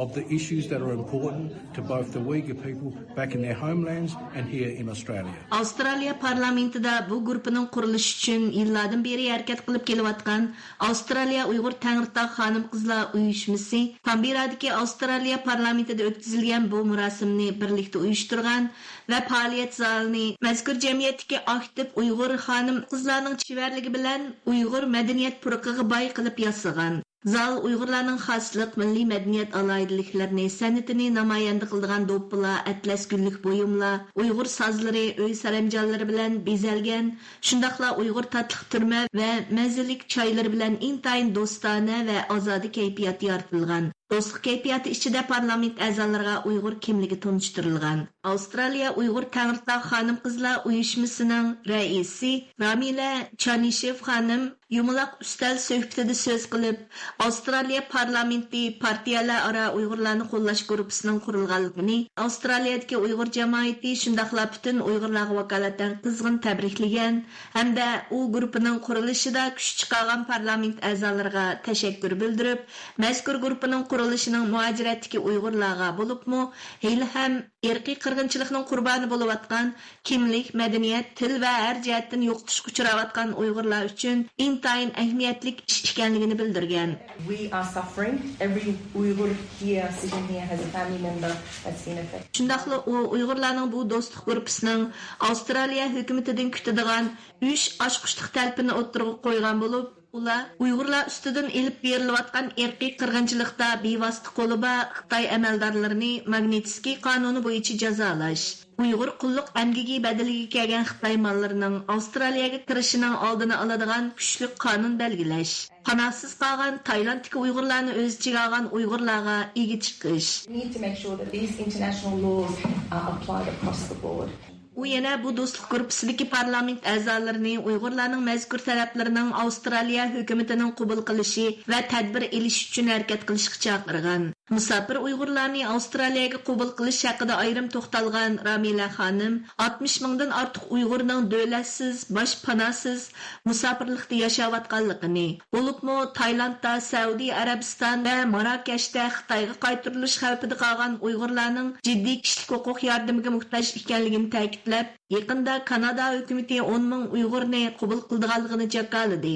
of the issues that are important to both the Uyghur people back in their homelands and here in Australia. ئاۋسترالىيە پارلامېنتىدا بۇ گۇرۇپپىنىڭ قۇرۇلۇشى ئۈچۈن يىللاردىن بېرى ھەرىكەت قىلىپ كېلىۋاتقان ئاۋسترالىيە ئۇيغۇر تەڭرىتاغ خانىم-قىزلار ئۇيۇشمىسى كانبېررادىكى ئاۋسترالىيە پارلامېنتىدا ئۆتكۈزۈلگەن بۇ مۇراسىمنى بىرلىكتە ئۇيۇشتۇرغان ۋە پائالىيەت زالىنى مەزكۇر جەمئىيەتتىكى ئاكتىپ ئۇيغۇر خانىم-قىزلارنىڭ چېۋەرلىكى بىلەن ئۇيغۇر مەدەنىيەت پۇرىقىغا باي قىلىپ ياسىغان. زال ئۇيغۇرلارنىڭ خاسلىق مىللىي مەدەنىيەت ئالاھىدىلىكلىرىنى، سەنئىتىنى نامايەندە قىلىدىغان دوپپىلار، ئەتلەس گۈللۈك بۇيۇملار، ئۇيغۇر سازلىرى، ئۆي سەرەمجانلىرى بىلەن بېزەلگەن، شۇنداقلا ئۇيغۇر تاتلىق تۈرمە ۋە مەززىلىك چايلىرى بىلەن ئىنتايىن دوستانە ۋە ئازادە كەيپىيات يارىتىلغان. دوستلۇق كەيپىياتى ئىچىدە پارلامېنت ئەزالىرىغا ئۇيغۇر كىملىكى تونۇشتۇرۇلغان. ئاۋسترالىيە ئۇيغۇر تەڭرىتاغ خانىم-قىزلار ئۇيۇشمىسىنىڭ رەئىسى رامىلە چانىشېۋ خانىم يۇمىلاق ئۈستەل سۆھبىتىدە سۆز قىلىپ، ئاۋسترالىيە پارلامېنتى پارتىيەلەر ئارا ئۇيغۇرلارنى قوللاش گۇرۇپپىسىنىڭ قۇرۇلغانلىقىنى ئاۋسترالىيەدىكى ئۇيغۇر جامائىتى، شۇنداقلا پۈتۈن ئۇيغۇرلارغا ۋاكالىتەن قىزغىن تەبرىكلىگەن ھەمدە ئۇ گۇرۇپپىنىڭ قۇرۇلۇشىدا كۈچ چىقارغان پارلامېنت ئەزالىرىغا تەشەككۈر بىلدۈرۈپ، مەزكۇر گۇرۇپپىنىڭ قۇرۇلۇشىنىڭ مۇھاجىرەتتىكى ئۇيغۇرلارغا، بولۇپمۇ ھېلىھەم ئىرقىي قىرغىنچىلىقنىڭ قۇربانى بولۇۋاتقان، كىملىك، مەدەنىيەت، تىل ۋە ھەر جەھەتتىن يوقىتىشقا ئۇچراۋاتقان ئۇيغۇرلار ئۈچۈن ئىنتايىن ئەھمىيەتلىك ئىش ئىكەنلىكىنى بىلدۈرگەن. We are suffering. Every Uyghur here, sitting here, has a family member that's been affected. شۇنداقلا ئۇ ئۇيغۇرلارنىڭ بۇ دوستلۇق گۇرۇپپىسىنىڭ ئاۋسترالىيە ھۆكۈمىتىدىن كۈتىدىغان ئۈچ ئاچقۇچلۇق تەلىپىنى ئوتتۇرىغا قويغان بولۇپ، ئۇلار ئۇيغۇرلار ئۈستىدىن ئېلىپ بېرىلىۋاتقان ئىرقىي قىرغىنچىلىقتا بىۋاسىتە قولى بار خىتاي ئەمەلدارلىرىنى ماگنىتسكىي قانۇنى بويىچە جازالاش، ئۇيغۇر قۇللۇق ئەمگىكى بەدىلىگە كەلگەن خىتاي ماللىرىنىڭ ئاۋسترالىيەگە كىرىشىنىڭ ئالدىنى ئالىدىغان كۈچلۈك قانۇن بەلگىلەش، پاناھسىز قالغان تايلاندتىكى ئۇيغۇرلارنى ئۆز ئىچىگە ئالغان ئۇيغۇرلارغا ئىگە چىقىش. We need to make sure that these international laws are applied across the board. ئۇ يەنە بۇ دوستلۇق گۇرۇپپىسىدىكى پارلامېنت ئەزالىرىنى ئۇيغۇرلارنىڭ مەزكۇر تەلەپلىرىنىڭ ئاۋسترالىيە ھۆكۈمىتىنىڭ قوبۇل قىلىشى ۋە تەدبىر ئېلىش ئۈچۈن ھەرىكەت قىلىشقا چاقىرغان. مۇساپىر ئۇيغۇرلارنى ئاۋسترالىيەگە قوبۇل قىلىش ھەققىدە ئايرىم توختالغان رامىلە خانىم، ئاتمىش مىڭدىن ئارتۇق ئۇيغۇرنىڭ دۆلەتسىز، باشپاناھسىز، مۇساپىرلىقتا ياشاۋاتقانلىقىنى، بولۇپمۇ تايلاندتا، سەئۇدى ئەرەبىستان ۋە ماراكەشتە خىتايغا قايتۇرۇلۇش خەۋپىدە قالغان ئۇيغۇرلارنىڭ جىددىي كىشىلىك ھوقۇق ياردىمىگە موھتاج ئىكەنلىكىنى تەكىتلەپ، يېقىندا كانادا ھۆكۈمىتى ئون مىڭ ئۇيغۇرنى قوبۇل قىلىدىغانلىقىنى جاكارلىدى.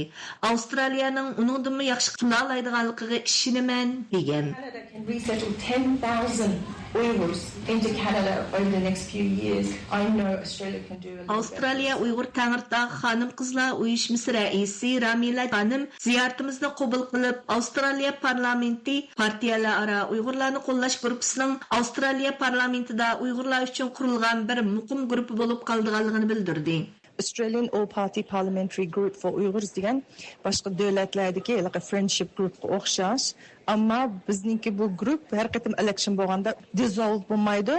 ئاۋسترالىيەنىڭ ئۇنىڭدىنمۇ ياخشى قىلالايدىغانلىقىغا ئىشىنىمەن، دېگەن. Canada can resettle ten thousand Uyghurs into Canada over the next few years. I know Australia can do a little better. ئاۋسترالىيە ئۇيغۇر تەڭرىتاغ خانىم-قىزلار ئۇيۇشمىسى رەئىسى رامىلە خانىم زىيارىتىمىزنى قوبۇل قىلىپ، ئاۋسترالىيە پارلامېنتى پارتىيەلەر ئارا ئۇيغۇرلارنى قوللاش گۇرۇپپىسىنىڭ ئاۋسترالىيە پارلامېنتىدا ئۇيغۇرلار ئۈچۈن قۇرۇلغان بىر مۇقىم گۇرۇپپا بولۇپ قالىدىغانلىقىنى بىلدۈردى. Australian All Party Parliamentary Group for Uyghurs دېگەن باشقا دۆلەتلەردىكى ھېلىقى friendship groupقا ئوخشاش. ئەمما بىزنىڭكى بۇ گۇرۇپ ھەر قېتىم ئېلېكشن بولغاندا dissolve بولمايدۇ،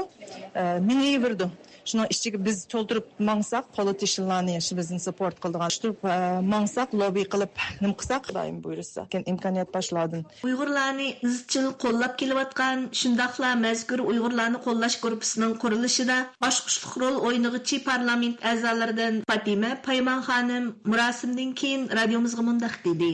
ئە، مېڭىۋېرىدۇ. شۇنىڭ ئىچىگە بىز تولدۇرۇپ ماڭساق، پولىتىشنلارنى، شۇ بىزنى ساپورت قىلىدىغان، شۇ، ئە، ماڭساق، لوببى قىلىپ نېمە قىلساق، خۇدايىم بۇيرۇسا، لېكىن ئىمكانىيەت باشلاردىن. ئۇيغۇرلارنى ئىزچىل قوللاپ كېلىۋاتقان، شۇنداقلا مەزكۇر ئۇيغۇرلارنى قوللاش گۇرۇپپىسىنىڭ قۇرۇلۇشىدا ئاچقۇچلۇق رول ئوينىغۇچى پارلامېنت ئەزالىرىدىن پاتىمە پايمان خانىم مۇراسىمدىن كېيىن رادىيومىزغا مۇنداق دېدى.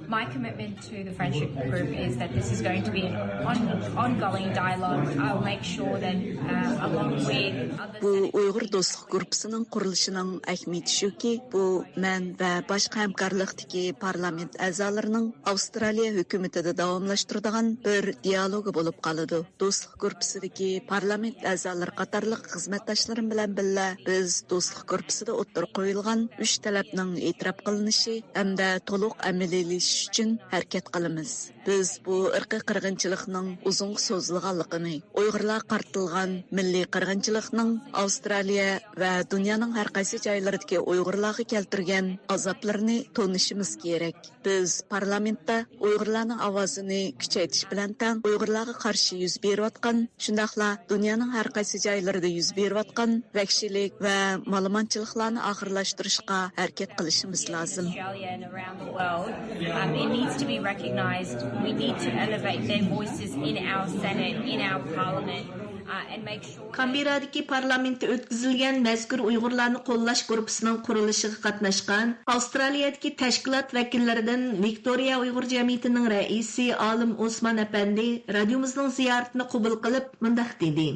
My commitment to the friendship group is that this is going to be an on, ongoing dialogue. I'll make sure that uh, along with بۇ others. ئۇيغۇر دوستلۇق گۇرۇپپىسىنىڭ قۇرۇلۇشىنىڭ ئەھمىيىتى شۇكى، بۇ مەن ۋە باشقا ھەمكارلىقتىكى پارلامېنت ئەزالىرىنىڭ ئاۋسترالىيە ھۆكۈمىتىدە داۋاملاشتۇرىدىغان بىر دىيالوگى بولۇپ قالىدۇ. دوستلۇق گۇرۇپپىسىدىكى پارلامېنت ئەزالىرى قاتارلىق خىزمەتداشلىرىم بىلەن بىللە، بىز دوستلۇق گۇرۇپپىسىدا ئوتتۇرىغا قويۇلغان ئۈچ تەلەپنىڭ ئېتىراپ قىلىنىشى ھەمدە تولۇق ئەمەلىيلىشىشى ئۈچۈن ھەرىكەت قىلىمىز. بىز بۇ ئىرقىي قىرغىنچىلىقنىڭ ئۇزۇنغا سوزۇلغانلىقىنى، ئۇيغۇرلارغا قارىتىلغان مىللىي قىرغىنچىلىقنىڭ ئاۋسترالىيە ۋە دۇنيانىڭ ھەر قايسى جايلىرىدىكى ئۇيغۇرلارغا كەلتۈرگەن ئازابلىرىنى تونۇشىمىز كېرەك. بىز پارلامېنتتا ئۇيغۇرلارنىڭ ئاۋازىنى كۈچەيتىش بىلەن تەڭ، ئۇيغۇرلارغا قارشى يۈز بېرىۋاتقان، شۇنداقلا دۇنيانىڭ ھەر قايسى جايلىرىدا يۈز بېرىۋاتقان ۋەھشىيلىك ۋە مالىمانچىلىقلارنى ئاخىرلاشتۇرۇشقا ھەرىكەت قىلىشىمىز لازىم. Australia and around the world. Um, it needs to be recognised. We need to elevate their voices in our Senate, in our Parliament. كانبېررادىكى پارلامېنتتا ئۆتكۈزۈلگەن مەزكۇر ئۇيغۇرلارنى قوللاش گۇرۇپپىسىنىڭ قۇرۇلۇشىغا قاتناشقان ئاۋسترالىيەدىكى تەشكىلات ۋەكىللىرىدىن ۋىكتورىيە ئۇيغۇر جەمئىيىتىنىڭ رەئىسى ئالىم ئوسمان ئەپەندى رادىيومىزنىڭ زىيارىتىنى قوبۇل قىلىپ مۇنداق دېدى.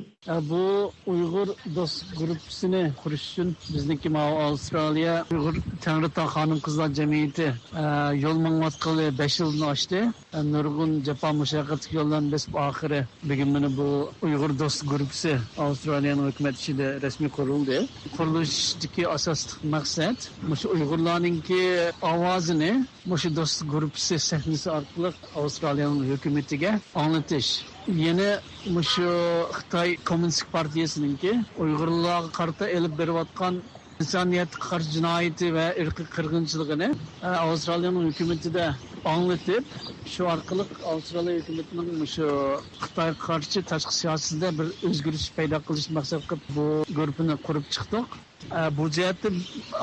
بۇ ئۇيغۇر دوست گۇرۇپپىسىنى قۇرۇش ئۈچۈن بىزنىڭكى ماۋۇ ئاۋسترالىيە ئۇيغۇر تەڭرىتاغ خانىم قىزلار جەمئىيىتى يول ماڭىۋاتقىلى بەش يىلدىن ئاشتى. نۇرغۇن جاپا مۇشەققەتلىك يوللارنى بېسىپ، ئاخىرى بۈگۈن مانا بۇ ئۇيغۇر دوست گۇرۇپپىسى ئاۋسترالىيەنىڭ ھۆكۈمەت ئىچىدە رەسمىي قۇرۇلدى. قۇرۇلۇشتىكى ئاساسلىق مەقسەت مۇشۇ ئۇيغۇرلارنىڭكى ئاۋازىنى مۇشۇ دوست گۇرۇپپىسى سەھنىسى ئارقىلىق ئاۋسترالىيەنىڭ ھۆكۈمىتىگە ئاڭلىتىش. يەنە مۇشۇ خىتاي كوممۇنىستىك پارتىيىسىنىڭكى ئۇيغۇرلارغا قارىتا ئېلىپ بېرىۋاتقان ئىنسانىيەتكە قارشى جىنايىتى ۋە ئىرقىي قىرغىنچىلىقىنى، ئە، ئاۋسترالىيەنىڭ ھۆكۈمىتىدە ئاڭلىتىپ، شۇ ئارقىلىق ئاۋسترالىيە ھۆكۈمىتىنىڭ مۇشۇ خىتايغا قارشى تاشقى سىياسىتىدە بىر ئۆزگىرىش پەيدا قىلىش مەقسەت قىلىپ بۇ گۇرۇپپىنى قۇرۇپ چىقتۇق. ئە، بۇ جەھەتتە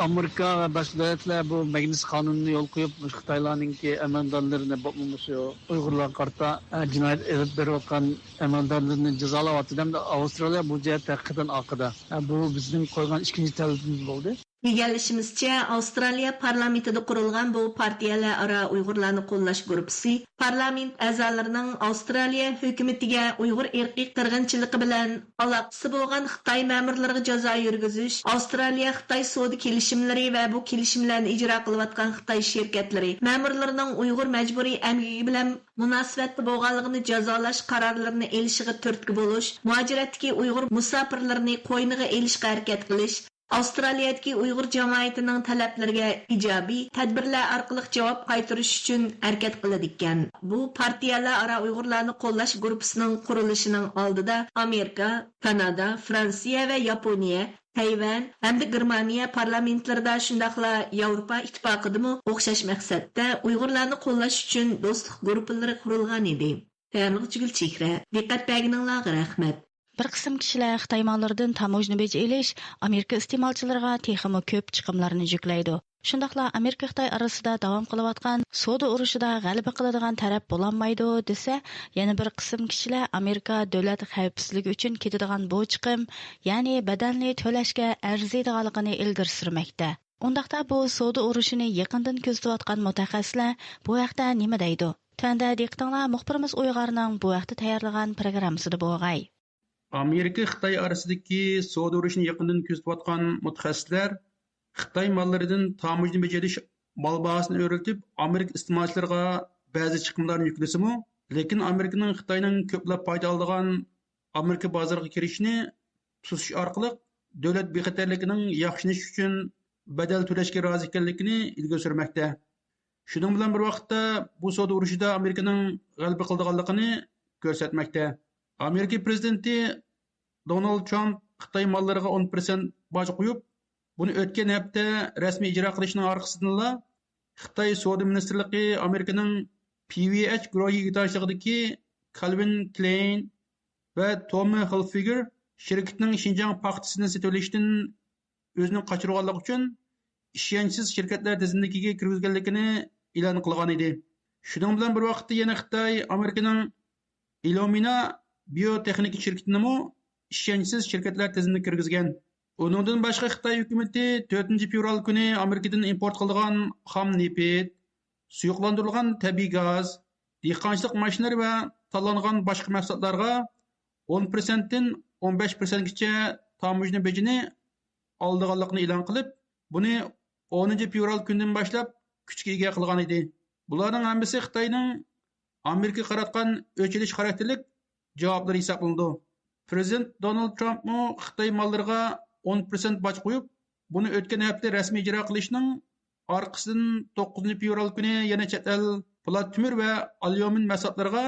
ئامېرىكا ۋە باشقا دۆلەتلەر بۇ مەگنىتسك قانۇنىنى يولغا قويۇپ، مۇشۇ خىتايلارنىڭكى ئەمەلدارلىرىنى، بولۇپمۇ مۇشۇ ئۇيغۇرلارغا قارىتا، ئە، جىنايەت ئېلىپ بېرىۋاتقان ئەمەلدارلىرىنى جازالاۋاتىدۇ ھەمدە ئاۋسترالىيە بۇ جەھەتتە ھەقىقەتەن ئارقىدا. بۇ بىزنىڭ قويغان ئىككىنچى تەلىپىمىز بولدى. ئىگىلىشىمىزچە، ئاۋسترالىيە پارلامېنتىدا قۇرۇلغان بۇ پارتىيەلەر ئارا ئۇيغۇرلارنى قوللاش گۇرۇپپىسى پارلامېنت ئەزالىرىنىڭ ئاۋسترالىيە ھۆكۈمىتىگە ئۇيغۇر ئىرقىي قىرغىنچىلىقى بىلەن ئالاقىسى بولغان خىتاي مەمۇرلىرىغا جازا يۈرگۈزۈش، ئاۋسترالىيە خىتاي سودا كېلىشىملىرى ۋە بۇ كېلىشىملەرنى ئىجرا قىلىۋاتقان خىتاي شىركەتلىرى مەمۇرلىرىنىڭ ئۇيغۇر مەجبۇرىي ئەمگىكى بىلەن مۇناسىۋەتتە بولغانلىقىنى جازالاش قارارلىرىنى ئېلىشىغا تۈرتكە بولۇش، مۇھاجىرەتتىكى ئۇيغۇر مۇساپىرلىرىنى قوينىغا ئېلىشقا ھەرىكەت قىلىش، ئاۋسترالىيەدىكى ئۇيغۇر جامائىتىنىڭ تەلەپلىرىگە ئىجابىي تەدبىرلەر ئارقىلىق جاۋاب قايتۇرۇش ئۈچۈن ھەرىكەت قىلىدىكەن. بۇ پارتىيەلەر ئارا ئۇيغۇرلارنى قوللاش گۇرۇپپىسىنىڭ قۇرۇلۇشىنىڭ ئالدىدا ئامېرىكا، كانادا، فرانسىيە ۋە ياپونىيە، تەيۋەن ھەمدە گېرمانىيە پارلامېنتلىرىدا، شۇنداقلا ياۋروپا ئىتتىپاقىدىمۇ ئوخشاش مەقسەتتە ئۇيغۇرلارنى قوللاش ئۈچۈن دوستلۇق گۇرۇپپىلىرى قۇرۇلغان ئىدى. تەييارلىغۇچى گۈلچېھرە. دىققەت بەرگىنىڭلارغا رەھمەت. بىر قىسىم كىشىلەر خىتاي ماللىرىدىن تاموژنا بېجى ئېلىش ئامېرىكا ئىستېمالچىلىرىغا تېخىمۇ كۆپ چىقىملارنى يۈكلەيدۇ. شۇنداقلا ئامېرىكا خىتاي ئارىسىدا داۋام قىلىۋاتقان سودا ئۇرۇشىدا غەلىبە قىلىدىغان تەرەپ بولالمايدۇ دېسە، يەنە بىر قىسىم كىشىلەر ئامېرىكا دۆلەت خەۋپسىزلىكى ئۈچۈن كېتىدىغان بۇ چىقىم، يەنى بەدەلنى تۆلەشكە ئەرزىيدىغانلىقىنى ئىلگىرى سۈرمەكتە. ئۇنداقتا بۇ سودا ئۇرۇشىنى يېقىندىن كۆزىتىۋاتقان مۇتەخەسسىسلەر بۇ ھەقتە نېمە دەيدۇ؟ تۆۋەندە دىققىتىڭلار مۇخبىرىمىز ئۇيغارنىڭ بۇ ھەقتە تەييارلىغان پروگراممىسىدا بولغاي. ئامېرىكا خىتاي ئارىسىدىكى سودا ئۇرۇشىنى يېقىندىن كۆزىتىۋاتقان مۇتەخەسسىسلەر خىتاي ماللىرىدىن تاموژنا بېجى ئېلىش مال باھاسىنى ئۆرلىتىپ، ئامېرىكا ئىستېمالچىلىرىغا بەزى چىقىملارنى يۈكلىسىمۇ، لېكىن ئامېرىكىنىڭ خىتاينىڭ كۆپلەپ پايدا ئالىدىغان ئامېرىكا بازىرىغا كىرىشىنى توسۇش ئارقىلىق دۆلەت بىخەتەرلىكىنىڭ ياخشىلىنىشى ئۈچۈن بەدەل تۆلەشكە رازى ئىكەنلىكىنى ئىلگىرى سۈرمەكتە. شۇنىڭ بىلەن بىر ۋاقىتتا، بۇ سودا ئۇرۇشىدا ئامېرىكىنىڭ غەلىبە قىلىدىغانلىقىنى كۆرسەتمەكتە. ئامېرىكا پىرېزىدېنتى دونالد ترامپ خىتاي ماللىرىغا ئون پىرسەنت باج قويۇپ، بۇنى ئۆتكەن ھەپتە رەسمىي ئىجرا قىلىشىنىڭ ئارقىسىدىنلا، خىتاي سودا مىنىستىرلىكى ئامېرىكىنىڭ پى ۋى ئېچ گۇرۇھى ئىگىدارچىلىقىدىكى كالۋىن كلېين ۋە تومى ھىلفىگېر شىركىتىنىڭ شىنجاڭ پاختىسىنى سېتىۋېلىشتىن ئۆزىنى قاچۇرغانلىقى ئۈچۈن ئىشەنچسىز شىركەتلەر تىزىملىكىگە كىرگۈزگەنلىكىنى ئېلان قىلغان ئىدى. شۇنىڭ بىلەن بىر ۋاقىتتا يەنە خىتاي ئامېرىكىنىڭ ئىللۇمىنا بىيوتېخنىكا شىركىتىنىمۇ ئىشەنچسىز شىركەتلەر تىزىمىگە كىرگۈزگەن. ئۇنىڭدىن باشقا خىتاي ھۆكۈمىتى تۆتىنچى فېۋرال كۈنى ئامېرىكىدىن ئىمپورت قىلىدىغان خام نېفىت، سۇيۇقلاندۇرۇلغان تەبىئىي گاز، دېھقانچىلىق ماشىنىلىرى ۋە تاللانغان باشقا مەھسۇلاتلارغا ئون پىرسەنتتىن ئون بەش پىرسەنتكىچە تاموژنا بېجىنى ئالىدىغانلىقىنى ئېلان قىلىپ، بۇنى ئونىنچى فېۋرال كۈنىدىن باشلاپ كۈچكە ئىگە قىلغان ئىدى. بۇلارنىڭ ھەممىسى خىتاينىڭ ئامېرىكىغا قاراتقان ئۆچ ئېلىش خاراكتېرلىك جاۋابلىرى ھېسابلىنىدۇ. پىرېزىدېنت دونالد ترامپمۇ خىتاي ماللىرىغا ئون پىرسەنت باج قويۇپ، بۇنى ئۆتكەن ھەپتە رەسمىي ئىجرا قىلىشنىڭ ئارقىسىدىن توققۇزىنچى فېۋرال كۈنى يەنە چەت ئەل پولات تۈمۈر ۋە ئاليۇمىن مەھسۇلاتلىرىغا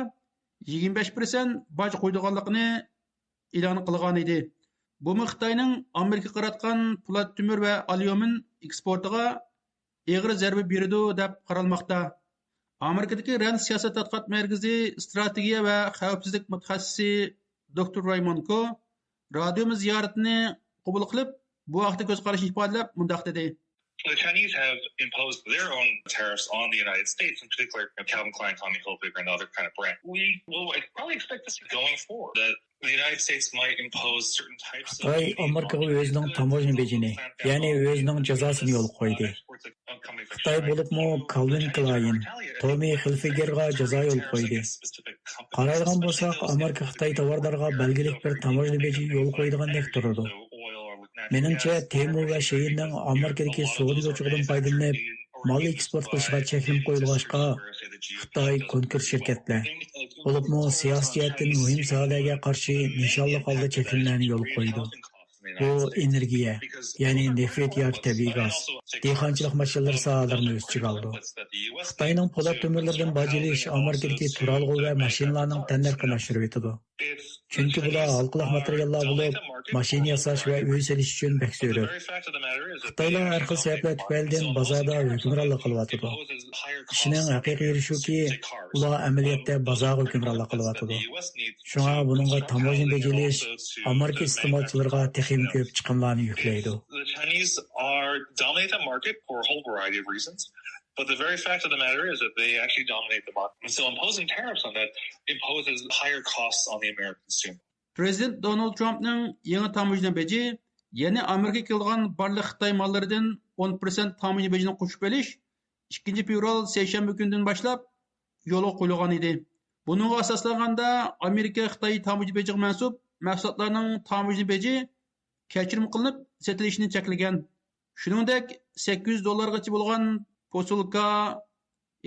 يىگىرمە بەش پىرسەنت باج قويىدىغانلىقىنى ئېلان قىلغان ئىدى. بۇمۇ خىتاينىڭ ئامېرىكىغا قاراتقان پولات تۈمۈر ۋە ئاليۇمىن ئېكسپورتىغا ئېغىر زەربە بېرىدۇ، دەپ قارالماقتا. ئامېرىكىدىكى رەند سىياسەت تەتقىقات مەركىزى ئىستراتېگىيە ۋە خەۋپسىزلىك مۇتەخەسسىسى دوكتور راي مونكو رادىيومىز زىيارىتىنى قوبۇل قىلىپ، بۇ ھەقتە كۆز قارىشىنى ئىپادىلەپ مۇنداق دېدى: The Chinese have imposed their own tariffs on the United States, in particular, you know, Calvin Klein, Tommy Hilfiger, and other kind of brands. We will probably expect this going forward, that the United States might impose certain types of خىتاي ئامېرىكىغا ئۆزىنىڭ تاموژنا بېجىنى، يەنى ئۆزىنىڭ جازاسىنى يولغا قويدى. خىتاي بولۇپمۇ كالۋىن كلاين، تومى خىلفىگېرغا جازا يولغا قويدى. قارايدىغان بولساق، ئامېرىكا خىتاي تاۋارلىرىغا بەلگىلىك بىر تاموژنا بېجى يولغا قويىدىغاندەك تۇرىدۇ. مېنىڭچە، تېمۇ ۋە شېيىننىڭ ئامېرىكىدىكى سودا يوچۇقىدىن پايدىلىنىپ، مال ئېكسپورت قىلىشىغا چەكلىمە قويۇلغاچقا، خىتاي كونكرېت شىركەتلەر، بولۇپمۇ سىياسىي جەھەتتىن مۇھىم ساھەلەرگە قارشى نىشانلىق ھالدا چەكلىمىلەرنى يولغا قويىدۇ. بۇ ئېنېرگىيە، يەنى نېفىت ياكى تەبىئىي گاز، دېھقانچىلىق ماشىنىلىرى ساھەلىرىنى ئۆز ئىچىگە ئالىدۇ. خىتاينىڭ پولات تۆمۈرلىرىدىن باج ئېلىش ئامېرىكىدىكى تۇرالغۇ ۋە ماشىنىلارنىڭ تەننەرخىنى ئاشۇرۇۋېتىدۇ. چۈنكى بۇلار ھالقىلىق ماتېرىياللار بولۇپ، ماشىنا ياساش ۋە ئۆي سېلىش ئۈچۈن بەك زۆرۈر. خىتايلار ھەر خىل سەۋەبلەر تۈپەيلىدىن بازاردا ھۆكۈمرانلىق قىلىۋاتىدۇ. ئىشنىڭ ھەقىقىي يېرى شۇكى، ئۇلار ئەمەلىيەتتە بازارغا ھۆكۈمرانلىق قىلىۋاتىدۇ. شۇڭا بۇنىڭغا تاموژنا بېجى ئېلىش ئامېرىكا ئىستېمالچىلىرىغا تېخىمۇ كۆپ چىقىملارنى يۈكلەيدۇ. The Chinese are dominate the market for a whole variety of reasons. But the very fact of the matter is that they actually dominate the market. And so imposing tariffs on that imposes higher costs on the American consumer. پرېزىدېنت دونالد ترامپنىڭ يېڭى تاموژنا بېجى، يەنى ئامېرىكىغا كېلىدىغان بارلىق خىتاي ماللىرىدىن ئون پىرسەنت تاموژنا بېجىنى قوشۇپ ئېلىش ئىككىنچى فېۋرال سەيشەنبە كۈنىدىن باشلاپ يولغا قويۇلغان ئىدى. بۇنىڭغا ئاساسلانغاندا، ئامېرىكا خىتاي تاموژنا بېجىغا مەنسۇپ مەھسۇلاتلارنىڭ تاموژنا بېجى كەچۈرۈم قىلىنىپ سېتىلىشىنى چەكلىگەن. شۇنىڭدەك، سەككىز يۈز دوللارغىچە بولغان پوسۇلكا،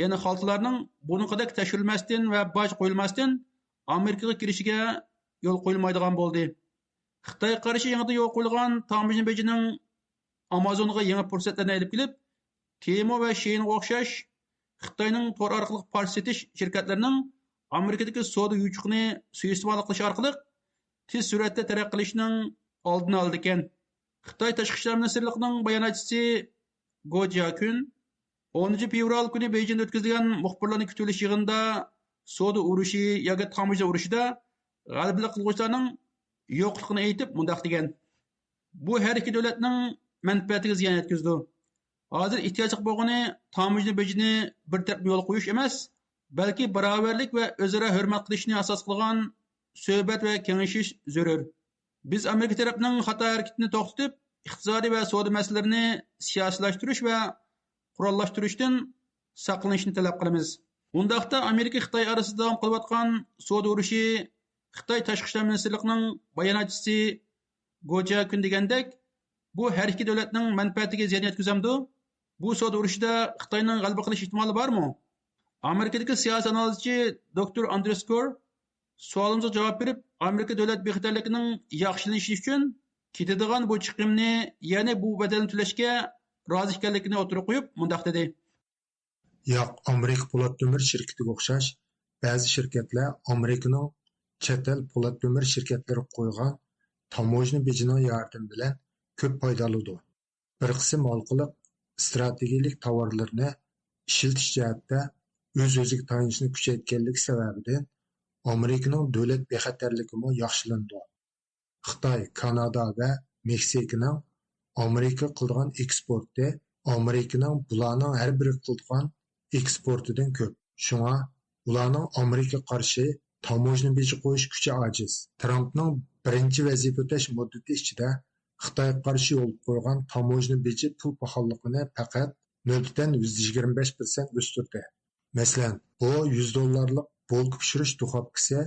يەنى خالتىلارنىڭ بۇرۇنقىدەك تەكشۈرۈلمەستىن ۋە باج قويۇلماستىن ئامېرىكىغا كىرىشىگە يول قويۇلمايدىغان بولدى. خىتايغا قارشى يېڭىدىن يول قويۇلغان تاموژنا بېجىنىڭ ئامازونغا يېڭى پۇرسەتلەرنى ئېلىپ كېلىپ، تېمۇ ۋە شېيىنغا ئوخشاش خىتاينىڭ تور ئارقىلىق پارچە سېتىش شىركەتلىرىنىڭ ئامېرىكىدىكى سودا يوچۇقىنى سۇيىئىستېمال قىلىش ئارقىلىق تېز سۈرئەتتە تەرەققىي قىلىشىنىڭ ئالدىنى ئالىدىكەن. خىتاي تاشقى ئىشلار مىنىستىرلىقىنىڭ باياناتچىسى گو جياكۈن ئونىنچى فېۋرال كۈنى بېيجىڭدا ئۆتكۈزۈلگەن مۇخبىرلارنى كۈتۈۋېلىش يىغىنىدا سودا ئۇرۇشى ياكى تاموژنا ئۇرۇشىدا غەلىبىلىك قىلغۇچىلارنىڭ يوقلۇقىنى ئېيتىپ مۇنداق دېگەن: بۇ ھەر ئىككى دۆلەتنىڭ مەنپەئەتىگە زىيان يەتكۈزىدۇ. ھازىر ئېھتىياجلىق بولغىنى تاموژنا بېجىنى بىر تەرەپلىمە يولغا قويۇش ئەمەس، بەلكى باراۋەرلىك ۋە ئۆزئارا ھۆرمەت قىلىشنى ئاساس قىلغان سۆھبەت ۋە كېڭىشىش زۆرۈر. بىز ئامېرىكا تەرەپنىڭ خاتا ھەرىكىتىنى توختىتىپ، ئىقتىسادىي ۋە سودا مەسىلىلىرىنى سىياسىيلاشتۇرۇش ۋە قوراللاشتۇرۇشتىن ساقلىنىشنى تەلەپ قىلىمىز. ئۇنداقتا ئامېرىكا خىتاي ئارىسىدا داۋام قىلىۋاتقان سودا ئۇرۇشى، خىتاي تاشقى ئىشلار مىنىستىرلىقىنىڭ باياناتچىسى گو جياكۈن دېگەندەك، بۇ ھەر ئىككى دۆلەتنىڭ مەنپەئەتىگە زىيان يەتكۈزەمدۇ؟ بۇ سودا ئۇرۇشىدا خىتاينىڭ غەلىبە قىلىش ئېھتىمالى بارمۇ؟ ئامېرىكىدىكى سىياسىي ئانالىزچى دوكتور ئاندرېس كور سوئالىمىزغا جاۋاب بېرىپ، ئامېرىكا دۆلەت بىخەتەرلىكىنىڭ ياخشىلىنىشى ئۈچۈن كېتىدىغان بۇ چىقىمنى، يەنى بۇ بەدەلنى تۆلەشكە رازى ئىكەنلىكىنى ئوتتۇرىغا قويۇپ، مۇنداق دېدى. ياق، ئامېرىكا پولات تۆمۈر شىركىتىگە ئوخشاش بەزى شىركەتلەر ئامېرىكىنىڭ چەت ئەل پولات تۆمۈر شىركەتلىرىگە قويغان تاموژنا بېجىنىڭ ياردىمى بىلەن كۆپ پايدا ئالىدۇ. بىر قىسىم ھالقىلىق ئىستراتېگىيەلىك تاۋارلىرىنى ئىشلىتىش جەھەتتە ئۆز-ئۆزىگە تايىنىشنى كۈچەيتكەنلىكى سەۋەبىدىن، ئامېرىكىنىڭ دۆلەت بىخەتەرلىكىمۇ ياخشىلىنىدۇ. خىتاي، كانادا ۋە مېكسىكىنىڭ ئامېرىكىغا قىلىدىغان ئېكسپورتى ئامېرىكىنىڭ بۇلارنىڭ ھەر بىرىگە قىلىدىغان ئېكسپورتىدىن كۆپ. شۇڭا ئۇلارنىڭ ئامېرىكىغا قارشى تاموژنا بېجى قويۇش كۈچى ئاجىز. ترامپنىڭ بىرىنچى ۋەزىپە ئۆتەش مۇددىتى ئىچىدە خىتايغا قارشى يولغا قويغان تاموژنا بېجى پۇل پاخاللىقىنى پەقەت نۆل پۈتۈن يۈزدىن يىگىرمە بەش پىرسەنت ئۆستۈردى. مەسىلەن، بۇ يۈز دوللارلىق بولكا پىشۇرۇش دۇخوپكىسى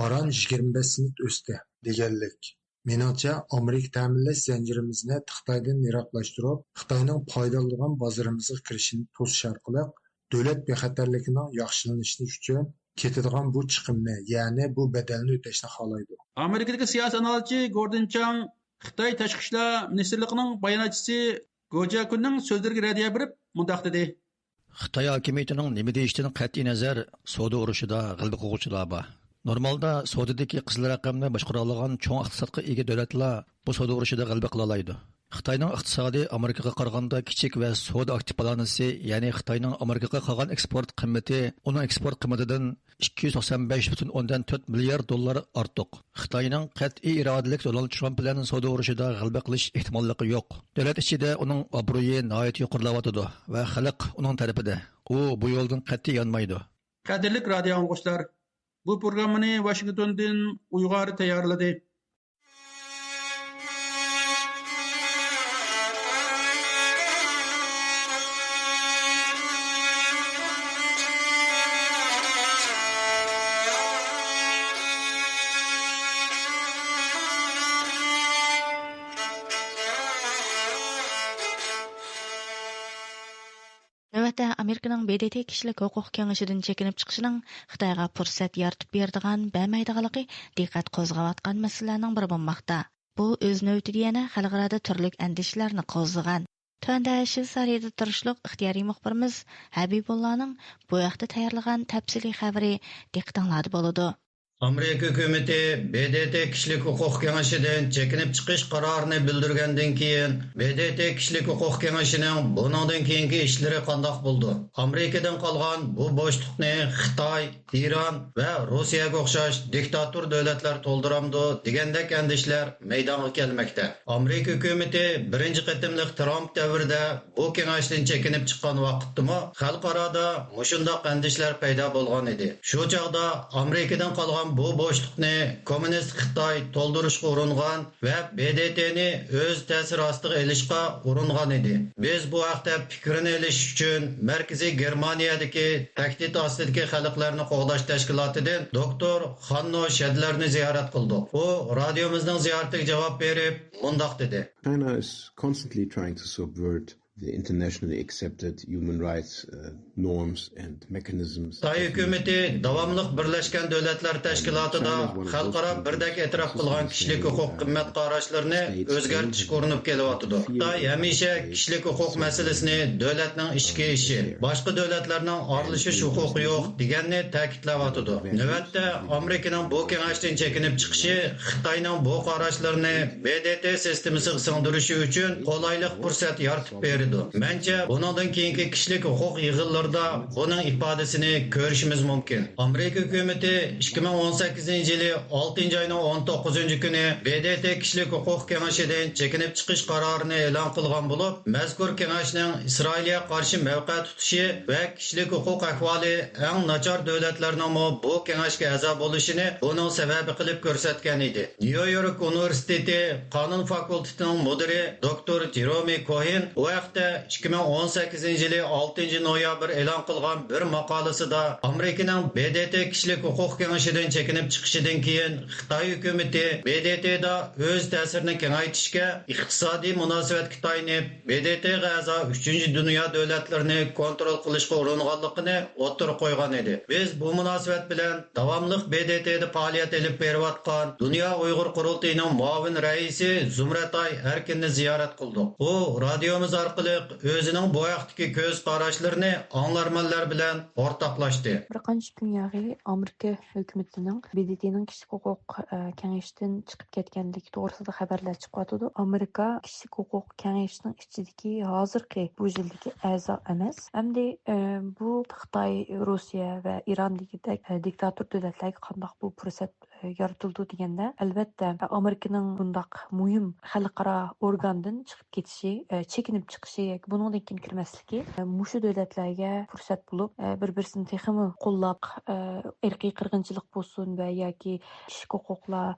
ئاران يىگىرمە بەش سېنت ئۆستى دېگەنلىك. مېنىڭچە، ئامېرىكا تەمىنلەش زەنجىرىمىزنى خىتايدىن يىراقلاشتۇرۇپ، خىتاينىڭ پايدىلىنىدىغان بازىرىمىزغا كىرىشىنى توسۇش ئارقىلىق دۆلەت بىخەتەرلىكىنىڭ ياخشىلىنىشى ئۈچۈن كېتىدىغان بۇ چىقىمنى، يەنى بۇ بەدەلنى ئۆتەشنى خالايدۇ. ئامېرىكىدىكى سىياسىي ئانالىزچى گوردىن چاڭ خىتاي تاشقى ئىشلار مىنىستىرلىقىنىڭ باياناتچىسى گو جياكۈننىڭ سۆزلىرىگە رەددىيە بېرىپ مۇنداق دېدى. خىتاي ھاكىمىيىتىنىڭ نېمە دېيىشىدىن قەتئىينەزەر، سودا ئۇرۇشىدا غەلىبە قىلغۇچىلار بار. نورمالدا سودىدىكى قىزىل رەقەمنى باشقۇرالىغان چوڭ ئىقتىسادقا ئىگە دۆلەتلا بۇ سودا ئۇرۇشىدا غەلىبە قىلالايدۇ. خىتاينىڭ ئىقتىسادى ئامېرىكىغا قارىغاندا كىچىك ۋە سودا ئاكتىپ بالانسى، يەنى خىتاينىڭ ئامېرىكىغا قىلغان ئېكسپورت قىممىتى ئۇنىڭ ئېكسپورت قىممىتىدىن ئىككى يۈز توقسان بەش پۈتۈن ئوندىن تۆت مىليارد دوللار ئارتۇق. خىتاينىڭ قەتئىي ئىرادىلىك دونالد ترامپ بىلەن سودا ئۇرۇشىدا غەلىبە قىلىش ئېھتىماللىقى يوق. دۆلەت ئىچىدە ئۇنىڭ ئابرۇيى ناھايىتى يۇقىرىلاۋاتىدۇ ۋە خەلق ئۇنىڭ تەرىپىدە. ئۇ بۇ يولدىن قەتئىي يانمايدۇ. قەدىرلىك رادىئو ئاڭلىغۇچىلار، بۇ پروگراممىنى ۋاشىنگتوندىن ئۇيغار تەييارلىدى. نۆۋەتتە ئامېرىكىنىڭ ب د ت كىشىلىك ھوقۇق كېڭىشىدىن چېكىنىپ چىقىشىنىڭ خىتايغا پۇرسەت يارىتىپ بېرىدىغان، بەرمەيدىغانلىقى دىققەت قوزغاۋاتقان مەسىلىلەرنىڭ بىرى بولماقتا. بۇ ئۆز نۆۋىتىدە يەنە خەلقئارادا تۈرلۈك ئەندىشىلەرنى قوزغىغان. تۆۋەندە شۋېتسارىيەدە تۇرۇشلۇق ئىختىيارىي مۇخبىرىمىز ھەبىبۇللانىڭ بۇ ھەقتە تەييارلىغان تەپسىلىي خەۋىرى دىققىتىڭلاردا بولىدۇ. ئامېرىكا ھۆكۈمىتى ب د ت كىشىلىك ھوقۇق كېڭىشىدىن چېكىنىپ چىقىش قارارىنى بىلدۈرگەندىن كېيىن، ب د ت كىشىلىك ھوقۇق كېڭىشىنىڭ بۇنىڭدىن كېيىنكى ئىشلىرى قانداق بولىدۇ؟ ئامېرىكىدىن قالغان بۇ بوشلۇقنى خىتاي، ئىران ۋە روسىيەگە ئوخشاش دىكتاتور دۆلەتلەر تولدۇرامدۇ دېگەندەك ئەندىشىلەر مەيدانغا كەلمەكتە. ئامېرىكا ھۆكۈمىتى بىرىنچى قېتىملىق ترامپ دەۋرىدە بۇ كېڭەشتىن چېكىنىپ چىققان ۋاقىتتىمۇ خەلقئارادا مۇشۇنداق ئەندىشىلەر پەيدا بولغان ئىدى. شۇ چاغدا ئامېرىكىدىن قالغان بۇ بوشلۇقنى كوممۇنىست خىتاي تولدۇرۇشقا ئۇرۇنغان ۋە ب د ت نى ئۆز تەسىر ئاستىغا ئېلىشقا ئۇرۇنغان ئىدى. بىز بۇ ھەقتە پىكرىنى ئېلىش ئۈچۈن مەركىزىي گېرمانىيەدىكى تەھدىت ئاستىدىكى خەلقلەرنى قوغداش تەشكىلاتىدىن دوكتور خاننو شەدلەرنى زىيارەت قىلدۇق. ئۇ رادىيومىزنىڭ زىيارىتىگە جاۋاب بېرىپ مۇنداق دېدى. China is constantly trying to subvert the internationally accepted human rights, uh, norms and mechanisms. خىتاي ھۆكۈمىتى داۋاملىق بىرلەشكەن دۆلەتلەر تەشكىلاتىدا خەلقئارا بىردەك ئېتىراپ قىلغان كىشىلىك ھوقۇق قىممەت قاراشلىرىنى ئۆزگەرتىشكە ئۇرۇنۇپ كېلىۋاتىدۇ. خىتاي ھەمىشە كىشىلىك ھوقۇق مەسىلىسىنى دۆلەتنىڭ ئىچكى ئىشى، باشقا دۆلەتلەرنىڭ ئارىلىشىش ھوقۇقى يوق دېگەننى تەكىتلەۋاتىدۇ. نۆۋەتتە ئامېرىكىنىڭ بۇ كېڭەشتىن چېكىنىپ چىقىشى خىتاينىڭ بۇ قاراشلىرىنى ب د ت سىستېمىسىغا سىڭدۈرۈشى ئۈچۈن قولايلىق پۇرسەت يارىتىپ بېرىدۇ. مەنچە، بۇنىڭدىن كېيىنكى كىشىلىك ھوقۇق يىغىنلىرىدا بۇنىڭ ئىپادىسىنى كۆرۈشىمىز مۇمكىن. ئامېرىكا ھۆكۈمىتى ئىككى مىڭ ئون سەككىزىنچى يىلى ئالتىنچى ئاينىڭ ئون توققۇزىنچى كۈنى ب د ت كىشىلىك ھوقۇق كېڭىشىدىن چېكىنىپ چىقىش قارارىنى ئېلان قىلغان بولۇپ، مەزكۇر كېڭەشنىڭ ئىسرائىلىيە قارشى مەۋقە تۇتۇشى ۋە كىشىلىك ھوقۇق ئەھۋالى ئەڭ ناچار دۆلەتلەرنىڭمۇ بۇ كېڭەشكە ئەزا بولۇشىنى بۇنىڭ سەۋەبى قىلىپ كۆرسەتكەن ئىدى. نيۇ يورك ئۇنىۋېرسىتېتى قانۇن فاكۇلتېتىنىڭ مۇدىرى دوكتور جېرومى كوھېن بۇ ھەقتە ئىككى مىڭ ئون سەككىزىنچى يىلى ئالتىنچى نويابىر ئېلان قىلغان بىر ماقالىسىدا ئامېرىكىنىڭ ب د ت كىشىلىك ھوقۇق كېڭىشىدىن چېكىنىپ چىقىشىدىن كېيىن، خىتاي ھۆكۈمىتى ب د ت دا ئۆز تەسىرىنى كېڭەيتىشكە، ئىقتىسادىي مۇناسىۋەتكە تايىنىپ، ب د ت غا ئەزا ئۈچىنچى دۇنيا دۆلەتلىرىنى كونترول قىلىشقا ئۇرۇنغانلىقىنى ئوتتۇرىغا قويغان ئىدى. بىز بۇ مۇناسىۋەت بىلەن داۋاملىق ب د ت دا پائالىيەت ئېلىپ بېرىۋاتقان دۇنيا ئۇيغۇر قۇرۇلتىيىنىڭ مۇئاۋىن رەئىسى زۇمرەتئاي ئەركىننى زىيارەت قىلدۇق. ئۇ رادىيومىز ئارقىلىق ئۆزىنىڭ بۇ ھەقتىكى كۆز قاراشلىرىنى ئاڭلارمەنلەر بىلەن ئورتاقلاشتى. بىر قانچە كۈن ياغى ئامېرىكا ھۆكۈمىتىنىڭ ب د ت نىڭ كىشىلىك ھوقۇق، ئە، كېڭىشىدىن چىقىپ كەتكەنلىكى توغرىسىدا خەۋەرلەر چىقىۋاتىدۇ. ئامېرىكا كىشىلىك ھوقۇق كېڭىشىنىڭ ئىچىدىكى ھازىرقى بۇ يىلدىكى ئەزا ئەمەس. ئەمدى، ئە، بۇ خىتاي، روسىيە ۋە ئىران دېگۈدەك، ئە، دىكتاتور دۆلەتلەرگە قانداق بۇ پۇرسەت، ئە، يارىتىلىدۇ دېگەندە، ئەلۋەتتە، ئامېرىكىنىڭ بۇنداق مۇھىم خەلقئارا ئورگاندىن چىقىپ كېتىشى، ئە، چېكىنىپ چىقىشى ياكى بۇنىڭدىن كېيىن كىرمەسلىكى، ئە، مۇشۇ دۆلەتلەرگە پۇرسەت بولۇپ، ئە، بىر-بىرسىنى تېخىمۇ قوللاپ، ئە، ئىرقىي قىرغىنچىلىق بولسۇن ۋە ياكى كىشىلىك ھوقۇقلار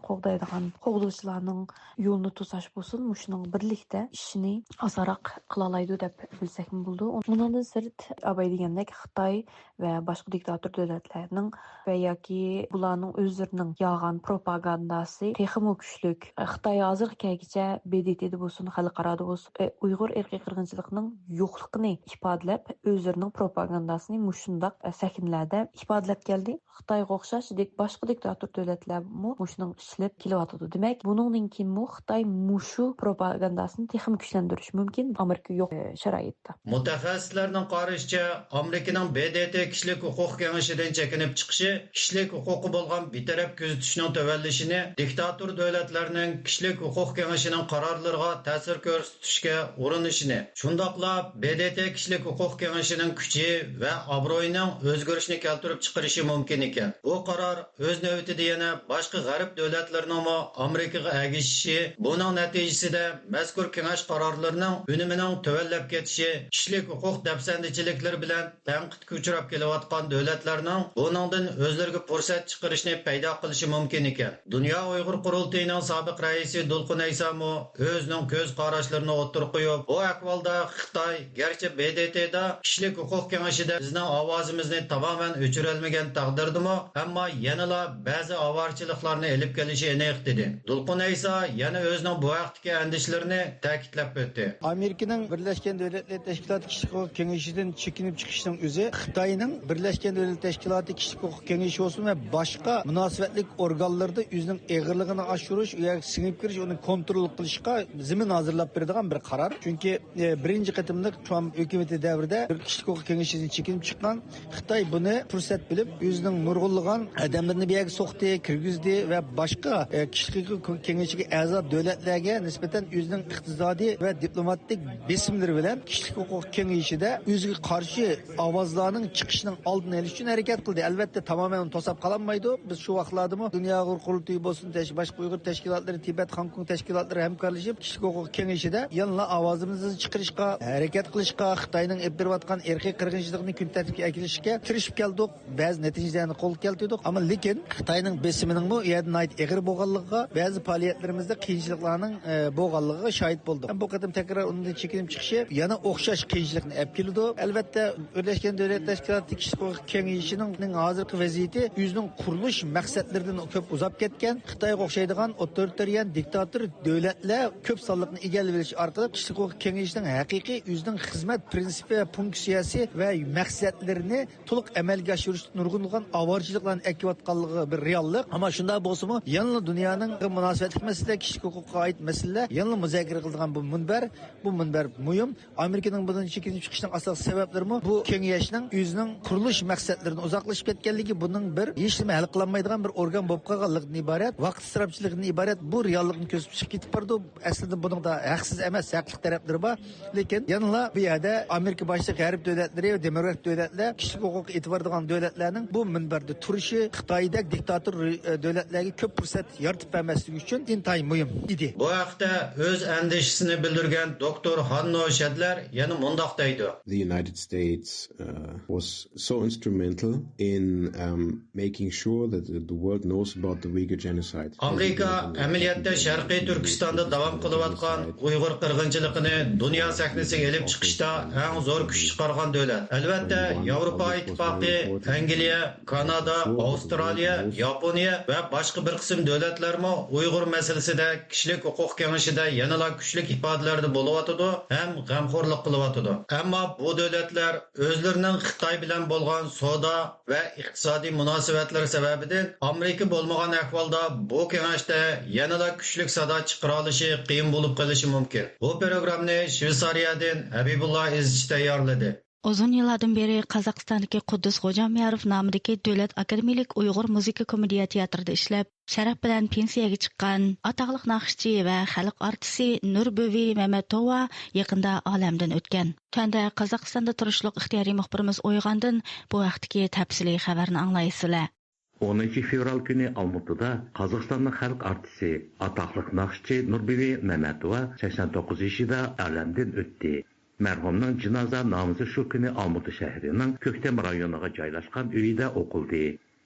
قوغدايدىغان قوغدىغۇچىلارنىڭ يولىنى توساش بولسۇن، مۇشۇنىڭ بىرلىكتە ئىشىنى ئاسانراق قىلالايدۇ دەپ بىلسەكمۇ بولىدۇ. ئۇنىڭدىن سىرت، ئاباي دېگەندەك، خىتاي ۋە باشقا دىكتاتور دۆلەتلەرنىڭ ۋە ياكى بۇلارنىڭ ئۆزلىرىنىڭ يالغان پروپاگانداسى تېخىمۇ كۈچلۈك. خىتاي ھازىرغا كەلگۈچە ب د ت دا بولسۇن، خەلقئارادا بولسۇن، ئۇيغۇر ئىرقىي قىرغىنچىلىقىنىڭ يوقلۇقىنى ئىپادىلەپ، ئۆزلىرىنىڭ پروپاگانداسىنى مۇشۇنداق سەھنىلەردە ئىپادىلەپ كەلدى. خىتايغا ئوخشاش دىك-، باشقا دىكتاتور دۆلەتلەرمۇ مۇشۇنىڭ ئىشلەپ كېلىۋاتىدۇ. دېمەك، بۇنىڭدىن كېيىنمۇ خىتاي مۇشۇ پروپاگانداسىنى تېخىمۇ كۈچلەندۈرۈشى مۇمكىن، ئامېرىكا يوق، ئە، شارائىتتا. مۇتەخەسسىسلەرنىڭ قارىشىچە، ئامېرىكىنىڭ ب د ت كىشىلىك ھوقۇق كېڭىشىدىن چېكىنىپ چىقىشى كىشىلىك ھوقۇققا بولغان بىتەرەپ كۆزىتىشنىڭ تۆۋەنلىشىنى، دىكتاتور دۆلەتلەرنىڭ كىشىلىك ھوقۇق كېڭىشىنىڭ قارارلىرىغا تەسىر كۆرسىتىشكە ئۇرۇنۇشىنى، شۇنداقلا ب د ت كىشىلىك ھوقۇق كېڭىشىنىڭ كۈچى ۋە ئابرۇيىنىڭ ئۆزگىرىشىنى كەلتۈرۈپ چىقىرىشى مۇمكىن ئىكەن. بۇ قارار ئۆز نۆۋىتىدە يەنە باشقا غەرب دۆلەتلىرىنىڭمۇ ئامېرىكىغا ئەگىشىشى، بۇنىڭ نەتىجىسىدە مەزكۇر كېڭەش قارارلىرىنىڭ ئۈنۈمىنىڭ تۆۋەنلەپ كېتىشى، كىشىلىك ھوقۇق دەپسەندىچىلىكلىرى بىلەن تەنقىدكە ئۇچراپ كېلىۋاتقان دۆلەتلەرنىڭ بۇنىڭدىن ئۆزلىرىگە پۇرسەت چىقىرىشنى پەيدا قىلىشى مۇمكىن ئىكەن. دۇنيا ئۇيغۇر قۇرۇلتىيىنىڭ سابىق رەئىسى دولقۇن ئەيسامۇ ئۆزىنىڭ كۆز قاراشلىرىنى ئوتتۇرىغا قويۇپ، بۇ ئەھۋالدا خىتاي گەرچە ب د ت دا كىشىلىك ھوقۇق كېڭىشىدە بىزنىڭ ئاۋازىمىزنى تامامەن ئۆچۈرەلمىگەن تەقدىردىمۇ، ئەمما يەنىلا بەزى ئاۋارىچىلىقلارنى ئېلىپ كېلىشى ئېنىق، دېدى. دولقۇن ئەيسا يەنە ئۆزىنىڭ بۇ ھەقتىكى ئەندىشىلىرىنى تەكىتلەپ ئۆتتى. ئامېرىكىنىڭ بىرلەشكەن دۆلەتلەر تەشكىلاتى كىشىلىك ھوقۇق كېڭىشىدىن چېكىنىپ چىقىشنىڭ ئۆزى خىتاينىڭ بىرلەشكەن دۆلەتلەر تەشكىلاتى كىشىلىك ھوقۇق كېڭىشى بولسۇن ۋە باشقا مۇناسىۋەتلىك ئورگانلىرىدا ئۆزىنىڭ ئېغىرلىقىنى ئاشۇرۇش، ئۇ يەرگە سىڭىپ كىرىش، ئۇنى كونترول قىلىشقا زېمىن ھازىرلاپ بېرىدىغان بىر قارار. چۈنكى، ئە، بىرىنچى قېتىملىق ترامپ ھۆكۈمىتى دەۋرىدە بىر كىشىلىك ھوقۇق كېڭىشىدىن چېكىنىپ چىققان خىتاي بۇنى پۇرسەت بىلىپ، ئۆزىنىڭ نۇرغۇنلىغان ئادەملىرىنى بۇ يەرگە سوقتى، كىرگۈزدى ۋە باشقا، ئە، كىشىلىك ھوقۇق كېڭىشىگە ئەزا دۆلەتلەرگە نىسبەتەن ئۆزىنىڭ ئىقتىسادىي ۋە دىپلوماتىك بېسىملىرى بىلەن كىشىلىك ھوقۇق كېڭىشىدە ئۆزىگە قارشى ئاۋازلارنىڭ چىقىشىنىڭ ئالدىنى ئېلىش ئۈچۈن ھەرىكەت قىلدى. ئەلۋەتتە، تامامەن ئۇنى توساپ قالالمايدۇ. بىز شۇ ۋاقىتلاردىمۇ دۇنيا ئۇيغۇر قۇرۇلتىيى بولسۇن، تەش-، باشقا ئۇيغۇر تەشكىلاتلىرى، تىبەت، خاڭكوڭ تەشكىلاتلىرى ھەمكارلىشىپ، كىشىلىك ھوقۇق كېڭىشىدە يەنىلا ئاۋازىمىزنى چىقىرىشقا، ھەرىكەت قىلىشقا، خىتاينىڭ ئېلىپ بېرىۋاتقان ئىرقىي قىرغىنچىلىقىنى كۈن تەرتىپكە ئەكىرىشكە تىرىشىپ كەلدۇق. بەزى نەتىجىلەرنى قولغا كەلتۈردۇق. ئەمما لېكىن خىتاينىڭ بېسىمىنىڭمۇ ئۇ يەردە ناھايىتى ئېغىر بولغانلىقىغا، بەزى پائالىيەتلىرىمىزدە قىيىنچىلىقلارنىڭ، ئە، بولغانلىقىغا شاھىت بولدۇق. بۇ قېتىم تەكرار ئۇنىڭدىن چېكىنىپ چىقىشى يەنە ئوخشاش قىيىنچىلىقنى ئەپ كېلىدۇ. ئەلۋەتتە، بىرلەشكەن دۆلەتلەر تەشكىلاتى كىشىلىك ھوقۇق كېڭىشىنىڭ ھازىرقى ۋەزىيىتى ئۆزىنىڭ قۇرۇلۇش مەقسەتلىرىدىن كۆپ ئۇزاپ كەتكەن، خىتايغا ئوخشايدىغان ئوتورىتارىيەن دىكتاتور دۆلەتلەر كۆپ سانلىقنى ئىگىلىۋېلىش ئارقىلىق كىشىلىك ھوقۇق كېڭىشىنىڭ ھەقىقىي ئۆزىنىڭ خىزمەت پىرىنسىپى ۋە فۇنكسىيەسى ۋە مەقسەتلىرىنى تولۇق ئەمەلگە ئاشۇرۇشتا نۇرغۇنلىغان ئاۋارىچىلىقلارنى ئەكىۋاتقانلىقى بىر رېئاللىق. ئەمما شۇنداق بولسىمۇ، يەنىلا دۇنيانىڭ مۇناسىۋەتلىك مەسىلە، كىشىلىك ھوقۇققا ئائىت مەسىلىلەر يەنىلا مۇزاكىرە قىلىدىغان بۇ مۇنبەر، بۇ مۇنبەر مۇھىم. ئامېرىكىنىڭ بۇنىڭدىن چېكىنىپ چىقىشىنىڭ ئاساسىي سەۋەبلىرىمۇ بۇ كېڭەشنىڭ ئۆزىنىڭ قۇرۇلۇش مەقسەتلىرىدىن ئۇزاقلىشىپ كەتكەنلىكى، بۇنىڭ بىر ھېچنېمە ھەل قىلالمايدىغان بىر ئورگان بولۇپ قالغانلىقىدىن ئىبارەت، ۋاقىت ئىسراپچىلىقىدىن ئىبارەت بۇ رېئاللىقنى كۆرسىتىپ چىقىپ كېتىپ بارىدۇ. ئەسلىدە بۇنىڭدا ھەقسىز ئەمەس، ھەقلىق تەرەپلىرى بار. لېكىن يەنىلا بۇ يەردە ئامېرىكا باشلىق غەرب دۆلەتلىرى ۋە دېموكرات دۆلەتلەر، كىشىلىك ھوقۇققا ئېتىبار بېرىدىغان دۆلەتلەرنىڭ بۇ مۇنبەردە تۇرۇشى خىتايدەك دىكتاتور، ئە، دۆلەتلەرگە كۆپ پۇرسەت يارىتىپ بەرمەسلىكى ئۈچۈن ئىنتايىن مۇھىم ئىدى. بۇ ھەقتە ئۆز ئەندىشىسىنى بىلدۈرگەن دوكتور ھاننو شەدلەر يەنە مۇنداق دەيدۇ. The United States, uh, was so instrumental in, um, making sure that the world knows about the Uyghur genocide. ئامېرىكا ئەمەلىيەتتە شەرقىي تۈركىستاندا داۋام قىلىۋاتقان ئۇيغۇر قىرغىنچىلىقىنى دۇنيا سەھنىسىگە ئېلىپ چىقىشتا ئەڭ زور كۈچ چىقارغان دۆلەت. ئەلۋەتتە، ياۋروپا ئىتتىپاقى، ئەنگلىيە، كانادا، ئاۋسترالىيە، ياپونىيە ۋە باشقا بىر قىسىم دۆلەتلەرمۇ ئۇيغۇر مەسىلىسىدە كىشىلىك ھوقۇق كېڭىشىدە يەنىلا كۈچلۈك ئىپادىلەردە بولۇۋاتىدۇ ھەم غەمخورلۇق قىلىۋاتىدۇ. ئەمما بۇ دۆلەتلەر ئۆزلىرىنىڭ خىتاي بىلەن بولغان سودا ۋە ئىقتىسادىي مۇناسىۋەتلىرى سەۋەبىدىن ئامېرىكا بولمىغان ئەھۋالدا بۇ كېڭەشتە يەنىلا كۈچلۈك سادا چىقىرالىشى قىيىن بولۇپ قېلىشى مۇمكىن. بۇ پروگراممىنى شۋېتسارىيەدىن ھەبىبۇللا ئىزچى تەييارلىدى. ئۇزۇن يىللاردىن بېرى قازاقىستاندىكى قۇددۇس غوجامياروف نامىدىكى دۆلەت ئاكادېمىيىلىك ئۇيغۇر مۇزىكا كومېدىيە تىياتىرىدا ئىشلەپ، شەرەپ بىلەن پېنسىيەگە چىققان ئاتاقلىق ناخشىچى ۋە خەلق ئارتىسى نۇربۈۋى مەمەتوۋا يېقىندا ئالەمدىن ئۆتكەن. تۆۋەندە قازاقىستاندا تۇرۇشلۇق ئىختىيارىي مۇخبىرىمىز ئويغاندىن بۇ ھەقتىكى تەپسىلىي خەۋەرنى ئاڭلايسىلەر. ئونىنچى فېۋرال كۈنى ئالمۇتىدا قازاقىستاننىڭ خەلق ئارتىسى، ئاتاقلىق ناخشىچى نۇربۈۋى مەمەتوۋا سەكسەن توققۇز يېشىدا ئالەمدىن ئۆتتى. مەرھۇمنىڭ جىنازا نامىزى شۇ كۈنى ئالمۇتا شەھىرىنىڭ كۆكتەم رايونىغا جايلاشقان ئۆيىدە ئوقۇلدى.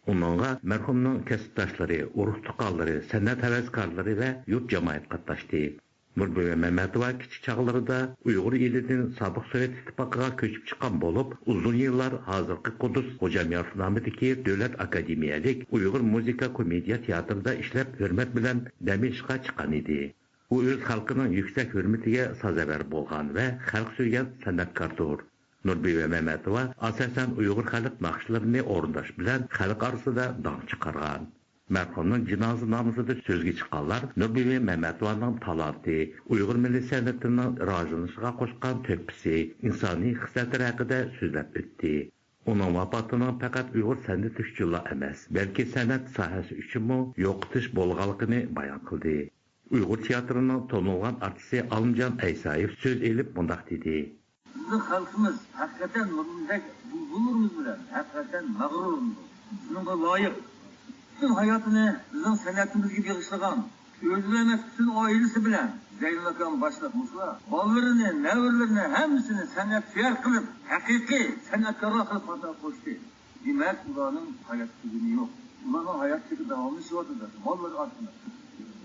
ئۇنىڭغا مەرھۇمنىڭ كەسىپداشلىرى، ئۇرۇق-تۇغقانلىرى، سەنئەت ھەۋەسكارلىرى ۋە يۇرت جامائەت قاتناشتى. نۇربۈۋى مەمەتوۋا كىچىك چاغلىرىدا ئۇيغۇر ئېلىدىن سابىق سوۋېت ئىتتىپاقىغا كۆچۈپ چىققان بولۇپ، ئۇزۇن يىللار ھازىرقى قۇددۇس غوجامياروف نامىدىكى دۆلەت ئاكادېمىيەلىك ئۇيغۇر مۇزىكا كومېدىيە تىياتىرىدا ئىشلەپ، ھۆرمەت بىلەن نەمەيىشقا چىققان ئىدى. ئۇ ئۆز خەلقىنىڭ يۈكسەك ھۆرمىتىگە سازاۋەر بولغان ۋە خەلق سۆيگەن سەنئەتكاردۇر. نۇربۈۋى مەمەتوۋا ئاساسەن ئۇيغۇر خەلق ناخشىلىرىنى ئورۇنداش بىلەن خەلق ئارىسىدا داڭ چىقارغان. مەرھۇمنىڭ جىنازا نامىزىدا سۆزگە چىققانلار نۇربۈۋى مەمەتوۋانىڭ تالانتى، ئۇيغۇر مىللىي سەنئىتىنىڭ راۋاجلىنىشىغا قوشقان تۆھپىسى، ئىنسانىي خىسلەتلىرى ھەققىدە سۆزلەپ ئۆتتى. ئۇنىڭ ۋاپاتىنىڭ پەقەت ئۇيغۇر سەنئىتى ئۈچۈنلا ئەمەس، بەلكى سەنئەت ساھەسى ئۈچۈنمۇ يوقىتىش بولغانلىقىنى بايان قىلدى. ئۇيغۇر تىياتىرىنىڭ تونۇلغان ئارتىسى ئالىمجان ئەيسايېۋ سۆز ئېلىپ مۇنداق دېدى. بىزنىڭ خەلقىمىز ھەقىقەتەن مۇندەك بۇلبۇللىرىمىز بىلەن ھەقىقەتەن مەغرۇر بولىدۇ. شۇنىڭغا لايىق پۈتۈن ھاياتىنى بىزنىڭ سەنئىتىمىزگە بېغىشلىغان، ئۆزىلا ئەمەس، پۈتۈن ئائىلىسى بىلەن زەينۇل ئاكام باشلىق مۇشۇلار بالىلىرىنى، نەۋرىلىرىنى ھەممىسىنى سەنئەتسۆيەر قىلىپ، ھەقىقىي سەنئەتكارلار قىلىپ خاتا قوشتى. دېمەك، ئۇلارنىڭ ھايات تۈگۈنى يوق. ئۇلارنىڭ ھايات تېخى داۋاملىشىۋاتىدۇ، بالىلىرى ئارقىلىق.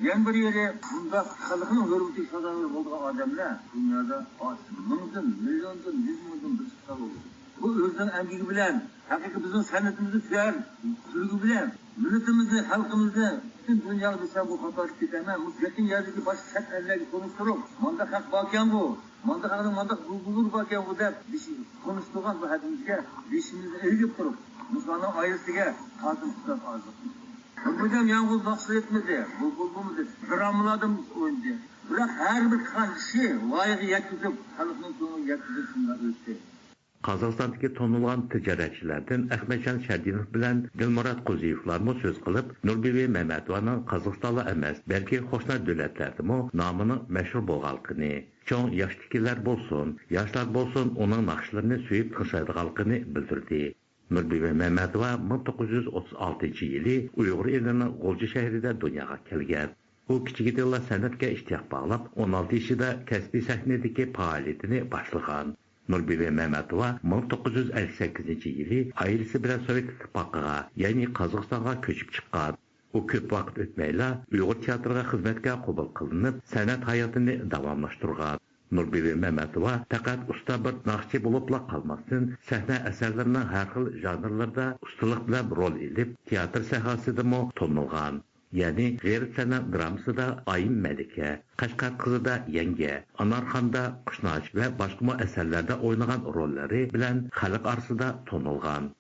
يەنە بىر يېرى، بۇنداق خەلقنىڭ ھۆرمىتىگە سازاۋەر بولىدىغان ئادەملەر دۇنيادا ئاز. مىڭدىن، مىليوندىن، يۈز مىڭدىن بىر چىققان بولىدۇ. بۇ ئۆزىنىڭ ئەمگىكى بىلەن، ھەقىقىي بىزنىڭ سەنئىتىمىزنى سۆيەر، سۆيگۈ بىلەن مىللىتىمىزنى، خەلقىمىزنى پۈتۈن دۇنياغا دېسەم بۇ خاتا ئېيتىپ كېتەمەن، مۇشۇ يېقىن يەردىكى باشقا چەت ئەللەرگە تونۇشتۇرۇپ، مانداق خەق باركەنغۇ، مانداق خەقنىڭ مانداق بۇلبۇللىرى باركەنغۇ دەپ بېشى تونۇشتۇرغان بۇ ھەدىمىزگە بېشىمىزنى ئېگىپ تۇرۇپ، مۇشۇلارنىڭ ئائىلىسىگە تازا ئۇستاز ھازىر. بۇ بىردەم يالغۇز ناخشا ئېيتمىدى، بۇلبۇل بولمىدى، درامىلاردا ئوينىدى. بىراق ھەر بىر قىلغان ئىشى ۋايىغا يەتكۈزۈپ، خەلقنىڭ كۆڭلىگە يەتكۈزۈپ شۇنداق ئۆتتى. قازاقىستاندىكى تونۇلغان تىجارەتچىلەردىن ئەخمەتجان شەدىيىنوف بىلەن دىلمۇرات قۇزىيېۋلارمۇ سۆز قىلىپ، نۇربىبى مەمەتوۋانىڭ قازاقىستانلا ئەمەس، بەلكى قوشنا دۆلەتلەردىمۇ نامىنىڭ مەشھۇر بولغانلىقىنى، چوڭ ياشتىكىلەر بولسۇن، ياشلار بولسۇن، ئۇنىڭ ناخشىلىرىنى سۆيۈپ تىڭشايدىغانلىقىنى بىلدۈردى. نۇربىبى مەمەتوۋا مىڭ توققۇز يۈز ئوتتۇز ئالتىنچى يىلى ئۇيغۇر ئېلىنىڭ غۇلجا شەھىرىدە دۇنياغا كەلگەن. ئۇ كىچىكىدىنلا سەنئەتكە ئىشتىياق باغلاپ، ئون ئالتە يېشىدا كەسپىي سەھنىدىكى پائالىيىتىنى باشلىغان. نۇربىبى مەمەتوۋا مىڭ توققۇز يۈز ئەللىك سەككىزىنچى يىلى ئائىلىسى بىلەن سوۋېت ئىتتىپاقىغا، يەنى قازاقىستانغا كۆچۈپ چىققان. ئۇ كۆپ ۋاقىت ئۆتمەيلا ئۇيغۇر تىياتىرىغا خىزمەتكە قوبۇل قىلىنىپ، سەنئەت ھاياتىنى داۋاملاشتۇرغان. نۇربىبى مەمەتوۋا پەقەت ئۇستا بىر ناخشىچى بولۇپلا قالماستىن، سەھنە ئەسەرلىرىنىڭ ھەر خىل ژانىرلىرىدا ئۇستىلىق بىلەن رول ئېلىپ، تىياتىر ساھەسىدىمۇ تونۇلغان. يەنى غېرىب سەنەم درامىسىدا ئايىم مەلىكە، قەشقەر قىزىدا يەڭگە، ئانارخاندا قۇشناچ ۋە باشقىمۇ ئەسەرلەردە ئوينىغان روللىرى بىلەن خەلق ئارىسىدا تونۇلغان.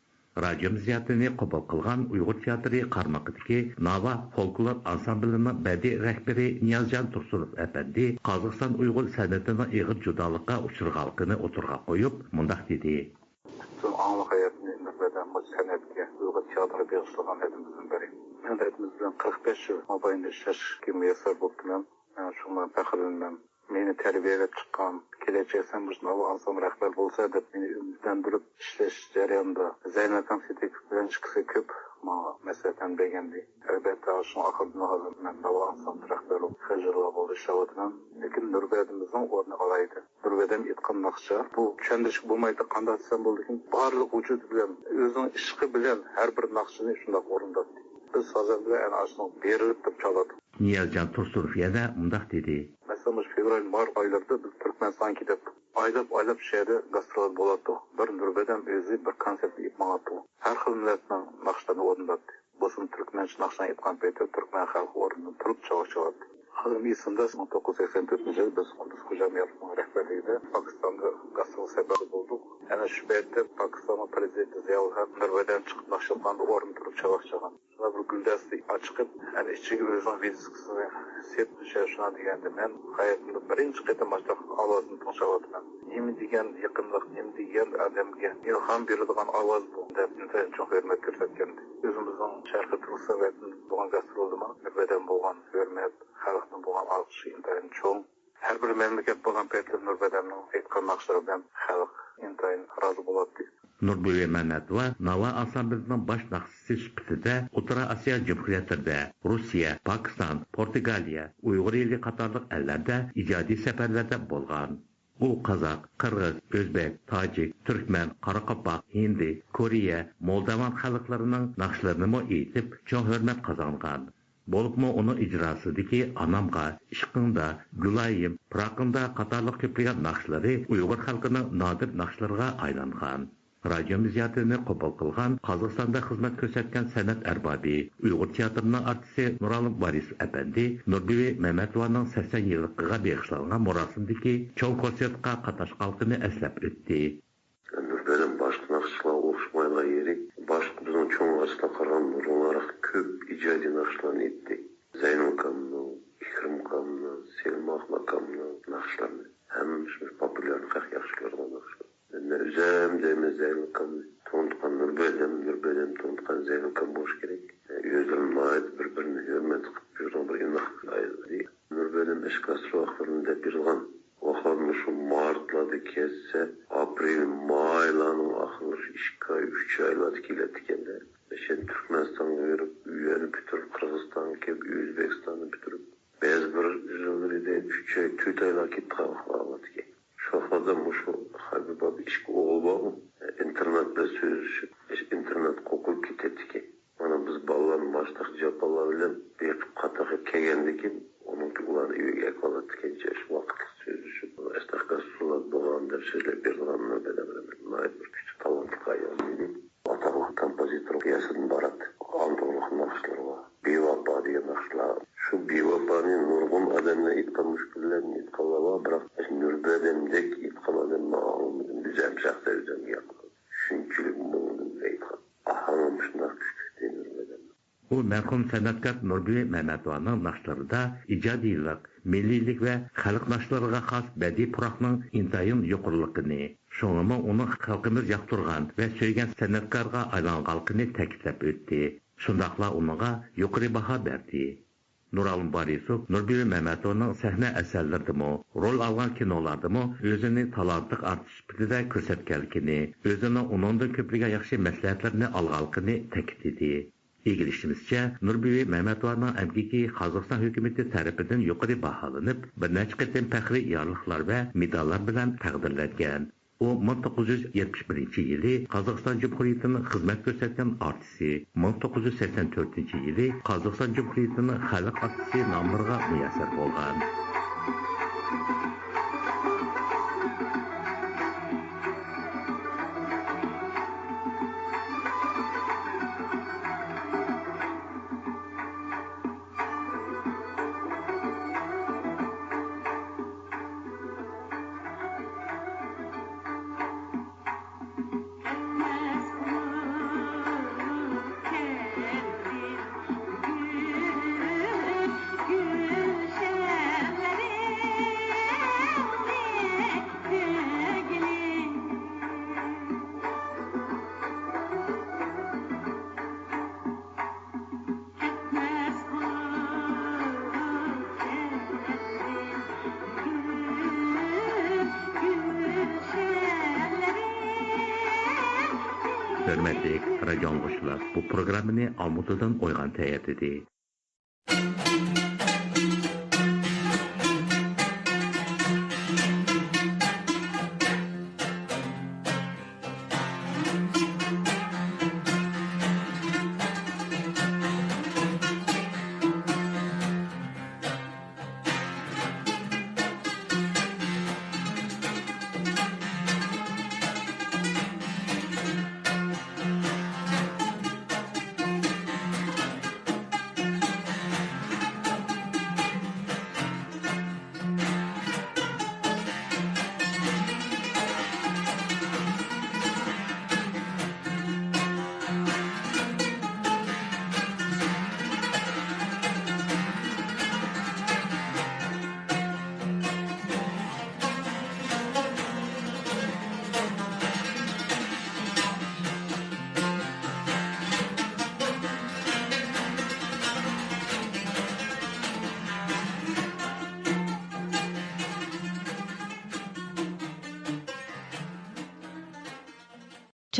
رادىيومىز زىيارىتىنى قوبۇل قىلغان ئۇيغۇر تىياتىرى قارمىقىدىكى ناۋا فولكلور ئانسامبىلىنىڭ بەدىئىي رەھبىرى نىيازجان تۇرسۇنوف ئەپەندى قازاقىستان ئۇيغۇر سەنئىتىنىڭ ئېغىر جۇدالىققا ئۇچرىغانلىقىنى ئوتتۇرىغا قويۇپ، مۇنداق دېدى. پۈتۈن ئاڭلىق ھاياتىمنى ئۈمىد بىلەن مۇشۇ سەنئەتكە، ئۇيغۇر تىياتىرىغا بېغىشلىغان ھەدىمىزدىن بىرى. مەن ھەدىمىز بىلەن قىرىق بەش يىل مابەينىدە ئىشلەشكە مۇيەسسەر بوپتىمەن. مەن شۇڭا پەخىرلىنىمەن. مېنى تەربىيەلەپ چىققان، كېلەچەكتە سەن مۇشۇ ناۋا ئانسامبىل رەھبەر بولىسەن دەپ مېنى ئۈمىدلەندۈرۈپ ئىشلەش جەريانىدا زەينەل ئاكام سىدىقوف بىلەن ئىككىسى كۆپ ماڭا مەسلىھەتلەرنى بەرگەنىدى. ئەلۋەتتە، شۇڭا ئاخىرىدا ھازىر مەن ناۋا ئانسامبىل رەھبەرى بولۇپ خېلى يىللار بولدى ئىشلەۋاتىمەن. لېكىن نۇربەدىمىزنىڭ ئورنى ئالاھىدە. نۇربەدەم ئېيتقان ناخشا، بۇ چۈشەندۈرۈشكە بولمايدۇ، قانداق دېسەم بولىدىكىن، بارلىق ۋۇجۇدى بىلەن، ئۆزىنىڭ ئىشقى بىلەن ھەر بىر ناخشىنى شۇنداق ئورۇنداتتى. بىز سازەندىلەر ئەنە ئاشۇنداق بېرىلىپ تۇرۇپ چالاتتۇق. نىيازجان تۇرسۇنوف يەنە مۇنداق دېدى. مەسىلەن، مۇشۇ فېۋرال، مارت ئايلىرىدا بىز تۈركمەنىستانغا كېتەتتۇق. ئايلاپ، ئايلاپ شۇ يەردە گاسترول بولاتتۇق. بىر نۇربەدەم ئۆزى بىر كونسېرتنى ئېيتىپ ماڭاتتۇق. ھەر خىل مىللەتنىڭ ناخشىلىرىنى ئورۇنداتتى. بولسىمۇ تۈركمەنچە ناخشىلارنى ئېيتقان پېتى تۈركمەن خەلقى ئورنىدىن تۇرۇپ چاۋاك چالاتتى. ھازىرمۇ ئېسىمدە، مىڭ توققۇز يۈز سەكسەن تۆتىنچى يىلى بىز قۇددۇس خوجامياروفنىڭ رەھبەرلىكىدە پاكىستانغا گاسترول سەپىرىدە بولدۇق. ئەنە شۇ پەيتتە پاكىستاننىڭ پرېزىدېنتى زىياۋۇل ھەق نۇربەدەم چىقىپ ناخشا ئوقۇغاندا ئورنىدىن تۇرۇپ چاۋاك چالغان. شۇنداق بىر گۈلدەستە چىقىپ، ئەنە ئىچىگە ئۆزىنىڭ ۋىدىسكىسىنى سېلىپ، شۇ، شۇنداق دېگەندە، مەن ھاياتىمدا بىرىنچى قېتىم مۇشۇنداق ئاۋازنى تىڭشاۋاتىمەن. نېمە دېگەن يېقىملىق، نېمە دېگەن ئادەمگە ئىلھام بېرىدىغان ئاۋاز بۇ، دەپ ئىنتايىن چوڭ ھۆرمەت كۆرسەتكەنىدى. ئۆزىمىزنىڭ شەرقىي تۈركىستان ۋەتىنىدە بولغان گاسترولدىمۇ نۇربەدەمگە بولغان ھۆرمەت، خەلقتىن بولغان ئالقىشى ئىنتايىن چوڭ. ھەر بىر مەملىكەت بولغان پەيتتە نۇربەدەمنىڭ ئېيتقان ناخشىلىرى بىلەن خەلق ئىنتايىن رازى بولاتتى. نۇربىبى مەمەتوۋا ناۋا ئانسامبىلىنىڭ باش ناخشىسى سۈپىتىدە ئوتتۇرا ئاسىيا جۇمھۇرىيەتلىرىدە، رۇسىيە، پاكىستان، پورتۇگالىيە، ئۇيغۇر ئېلى قاتارلىق ئەللەردە ئىجادىي سەپەرلەردە بولغان. ئۇ قازاق، قىرغىز، ئۆزبەك، تاجىك، تۈركمەن، قاراقالپاق، ھىندى، كورېيە، مولداۋان خەلقلىرىنىڭ ناخشىلىرىنىمۇ ئېيتىپ، چوڭ ھۆرمەت قازانغان. بولۇپمۇ ئۇنىڭ ئىجراسىدىكى ئانامغا، ئىشقىڭدا، گۈلايىم، پىراقىڭدا قاتارلىق كۆپلىگەن ناخشىلىرى ئۇيغۇر خەلقىنىڭ نادىر ناخشىلىرىغا ئايلانغان. رادىيومىز زىيارىتىنى قوبۇل قىلغان قازاقىستاندا خىزمەت كۆرسەتكەن سەنئەت ئەربابى، ئۇيغۇر تىياتىرىنىڭ ئارتىسى نۇرئالىم ۋارىسوف ئەپەندى نۇربىبى مەمەتوۋانىڭ سەكسەن يىللىقىغا بېغىشلانغان مۇراسىمدىكى چوڭ كونسېرتقا قاتناشقانلىقىنى ئەسلەپ ئۆتتى. نۇربەدەم باشقا ناخشىچىلارغا ئوخشىمايدىغان يېرى، باشقا بىزنىڭ چوڭ ئارتىسلارغا قارىغاندا نۇرغۇنراق كۆپ ئىجادىي ناخشىلارنى ئېيتتى. زەينۇل ئاكامنىڭ، ئىكرىم ئاكامنىڭ، سېلىم ئاكامنىڭ ناخشىلىرىنى ھەممىمىز پوپۇليارنى خەق ياخشى كۆرىدىغان ناخشىلار. مەن ئۆزۈم دەيمەن، زەينۇل ئاكامنى تونۇتۇپ ئۈچ ئايلاردا كېلەتتىكەن-دە. مەسىلەن، تۈركمەنىستانغا بېرىپ، ئۇ يەرنى پۈتتۈرۈپ، قىرغىزىستانغا كېلىپ، ئۆزبېكىستاننى پۈتتۈرۈپ، بەزى بىر يىللىرىدا ئۈچ ئاي، تۆت ئايلار كېتىپ قالغان بولاتتىكەن. شۇ ۋاقىتلاردا مۇشۇ خەلپە بابا ئىككى ئوغلى بارغۇ، ئىنتېرنېت بىلەن سۆزلىشىپ، ئىنتېرنېت قوقۇلۇپ كېتەتتىكەن. مانا بىز بالىلارنى ماشۇنداق جاپالار بىلەن بېقىپ قاتارغا كەلگەندىن كېيىن، ئۇنىڭكى ئۇلارنى ئۆيگە ئەكىۋالاتتىكەنچە، شۇ ۋاقىتلىق سۆزلىشىپ، ئۇنى ئەستەقەستۇللا بولغان دەپ سۆزلەپ بېرىدىغان بىر ئادەم، ناھايىتى بىر كۈچلۈك، تالانتلىق ئايال ئىدى. ئاتاقلىق كومپوزىتور پىياسىدىن ئىبارەت ئانتولوگ ناخشىلىرى بار. بىۋاپا دېگەن ناخشىلار. شۇ بىۋاپانى نۇرغۇن ئادەملەر ئېيتقان، مۇشۇ كۈنلەرنى ئېيتقانلار بار، بىراق نۇربەدەمدەك ئېيتقان ئادەم مەن ئاڭلىمىدىم. ئۆزۈم شەخسەن ئۆزۈمگە ياقمىدى. شۇنچىلىك مۇڭلۇق ئېيتقان. ئاھاڭى مۇشۇنداق كۈچلۈكتى نۇربەدەم. ئۇ مەرھۇم سەنئەتكار نۇربىبى مەمەتوۋانىڭ ناخشىلىرىدا ئىجادىيلىق، مىللىيلىك ۋە خەلق ناخشىلىرىغا خاس بەدىئىي پۇراقنىڭ ئىنتايىن يۇقىرىلىقىنى، شۇڭىمۇ ئۇنىڭ خەلقىمىز ياقتۇرغان ۋە سۆيگەن سەنئەتكارغا ئايلانغانلىقىنى تەكىتلەپ ئۆتتى. شۇنداقلا ئۇنىڭغا يۇقىرى باھا بەردى. نۇرئالىم بارىسوف نۇربىبى مەمەتوۋانىڭ سەھنە ئەسەرلىرىدىمۇ، رول ئالغان كىنولاردىمۇ ئۆزىنى تالانتلىق ئارتىس سۈپىتىدە كۆرسەتكەنلىكىنى، ئۆزىنىڭ ئۇنىڭدىن كۆپلىگەن ياخشى مەسلىھەتلىرىنى ئالغانلىقىنى تەكىتلىدى. ئىگىلىشىمىزچە، نۇربىبى مەمەتوۋانىڭ ئەمگىكى قازاقىستان ھۆكۈمىتى تەرىپىدىن يۇقىرى باھالىنىپ، بىر نەچچە قېتىم پەخرىي يارلىقلار ۋە مېداللار بىلەن تەقدىرلەنگەن. ئۇ مىڭ توققۇز يۈز يەتمىش بىرىنچى يىلى قازاقىستان جۇمھۇرىيىتىنىڭ خىزمەت كۆرسەتكەن ئارتىسى، مىڭ توققۇز يۈز سەكسەن تۆتىنچى يىلى قازاقىستان جۇمھۇرىيىتىنىڭ خەلق ئارتىسى ناملىرىغا مۇيەسسەر بولغان. ھۆرمەتلىك رادىئو ئاڭلىغۇچىلار، بۇ پروگراممىنى ئالمۇتىدىن ئويغان تەييارلىدى.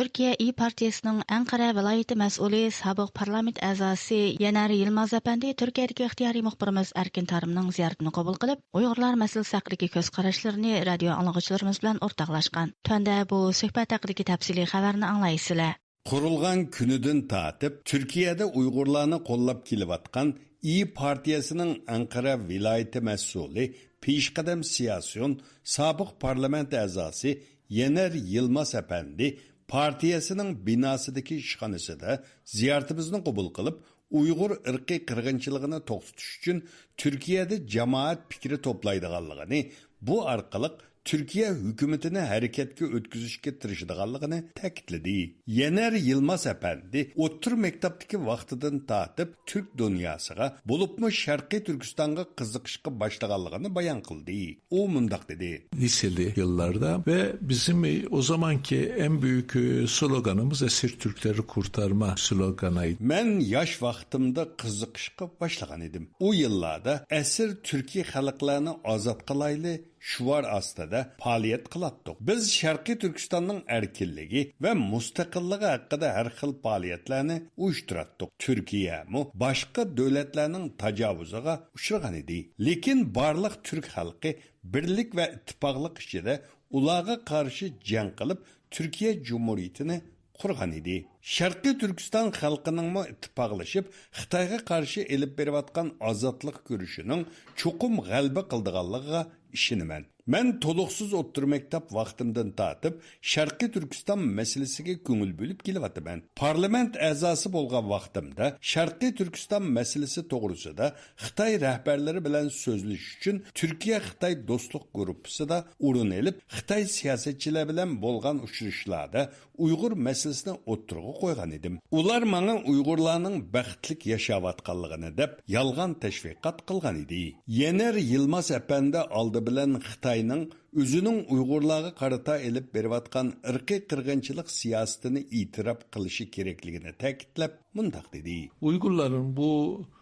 تۈركىيە ئىيى پارتىيىسىنىڭ ئەنقەرە ۋىلايىتى مەسئۇلى، سابىق پارلامېنت ئەزاسى يەنەر يىلماز ئەپەندى تۈركىيەدىكى ئىختىيارىي مۇخبىرىمىز ئەركىن تارىمنىڭ زىيارىتىنى قوبۇل قىلىپ، ئۇيغۇرلار مەسىلىسى ھەققىدىكى كۆز قاراشلىرىنى رادىيو ئاڭلىغۇچىلىرىمىز بىلەن ئورتاقلاشقان. تۆۋەندە بۇ سۆھبەت ھەققىدىكى تەپسىلىي خەۋەرنى ئاڭلايسىلەر. قۇرۇلغان كۈنىدىن تارتىپ تۈركىيەدە ئۇيغۇرلارنى قوللاپ كېلىۋاتقان ئىيى پارتىيەسىنىڭ ئەنقەرە ۋىلايىتى مەسئۇلى، پېشقەدەم سىياسىيون، سابىق پارلامېنت ئەزاسى يەنەر يىلماز ئەپەندى پارتىيەسىنىڭ بىناسىدىكى ئىشخانىسىدا زىيارىتىمىزنى قوبۇل قىلىپ، ئۇيغۇر ئىرقىي قىرغىنچىلىقىنى توختىتىش ئۈچۈن تۈركىيەدە جامائەت پىكرى توپلايدىغانلىقىنى، بۇ ئارقىلىق تۈركىيە ھۆكۈمىتىنى ھەرىكەتكە ئۆتكۈزۈشكە تىرىشىدىغانلىقىنى تەكىتلىدى. يەنەر يىلماز ئەپەندى ئوتتۇرا مەكتەپتىكى ۋاقتىدىن تارتىپ تۈرك دۇنياسىغا، بولۇپمۇ شەرقىي تۈركىستانغا قىزىقىشقا باشلىغانلىقىنى بايان قىلدى. ئۇ مۇنداق دېدى. Liseli yıllarda ve bizim o zamanki en büyük sloganımız esir Türkleri kurtarma sloganıydı. مەن ياش ۋاقتىمدا قىزىقىشقا باشلىغان ئىدىم. ئۇ يىللاردا ئەسىر تۈركىي خەلقلەرنى ئازاد قىلايلى، شوئار ئاستىدا پائالىيەت قىلاتتۇق. بىز شەرقىي تۈركىستاننىڭ ئەركىنلىكى ۋە مۇستەقىللىقى ھەققىدە ھەر خىل پائالىيەتلەرنى ئۇيۇشتۇراتتۇق. تۈركىيەمۇ باشقا دۆلەتلەرنىڭ تاجاۋۇزىغا ئۇچرىغان ئىدى. لېكىن بارلىق تۈرك خەلقى بىرلىك ۋە ئىتتىپاقلىق ئىچىدە ئۇلارغا قارشى جەڭ قىلىپ، تۈركىيە جۇمھۇرىيىتىنى قۇرغان ئىدى. شەرقىي تۈركىستان خەلقىنىڭمۇ ئىتتىپاقلىشىپ، خىتايغا قارشى ئېلىپ بېرىۋاتقان ئازادلىق كۈرىشىنىڭ چوقۇم غەلىبە قىلىدىغانلىقىغا ئىشىنىمەن. مەن تولۇقسىز ئوتتۇرا مەكتەپ ۋاقتىمدىن تارتىپ شەرقىي تۈركىستان مەسىلىسىگە كۆڭۈل بۆلۈپ كېلىۋاتىمەن. پارلامېنت ئەزاسى بولغان ۋاقتىمدا شەرقىي تۈركىستان مەسىلىسى توغرىسىدا خىتاي رەھبەرلىرى بىلەن سۆزلىشىش ئۈچۈن تۈركىيە-خىتاي دوستلۇق گۇرۇپپىسىدا ئورۇن ئېلىپ، خىتاي سىياسەتچىلەر بىلەن بولغان ئۇچرىشىشلاردا ئۇيغۇر مەسىلىسىنى ئوتتۇرىغا قويغان ئىدىم. ئۇلار ماڭا ئۇيغۇرلارنىڭ بەختلىك ياشاۋاتقانلىقىنى دەپ يالغان تەشۋىقات قىلغان ئىدى. يەنەر يىلماز ئەپەندى ئالدى بىلەن خىتاينىڭ ئۆزىنىڭ ئۇيغۇرلارغا قارىتا ئېلىپ بېرىۋاتقان ئىرقىي قىرغىنچىلىق سىياسىتىنى ئېتىراپ قىلىشى كېرەكلىكىنى تەكىتلەپ مۇنداق دېدى. Uyghurların bu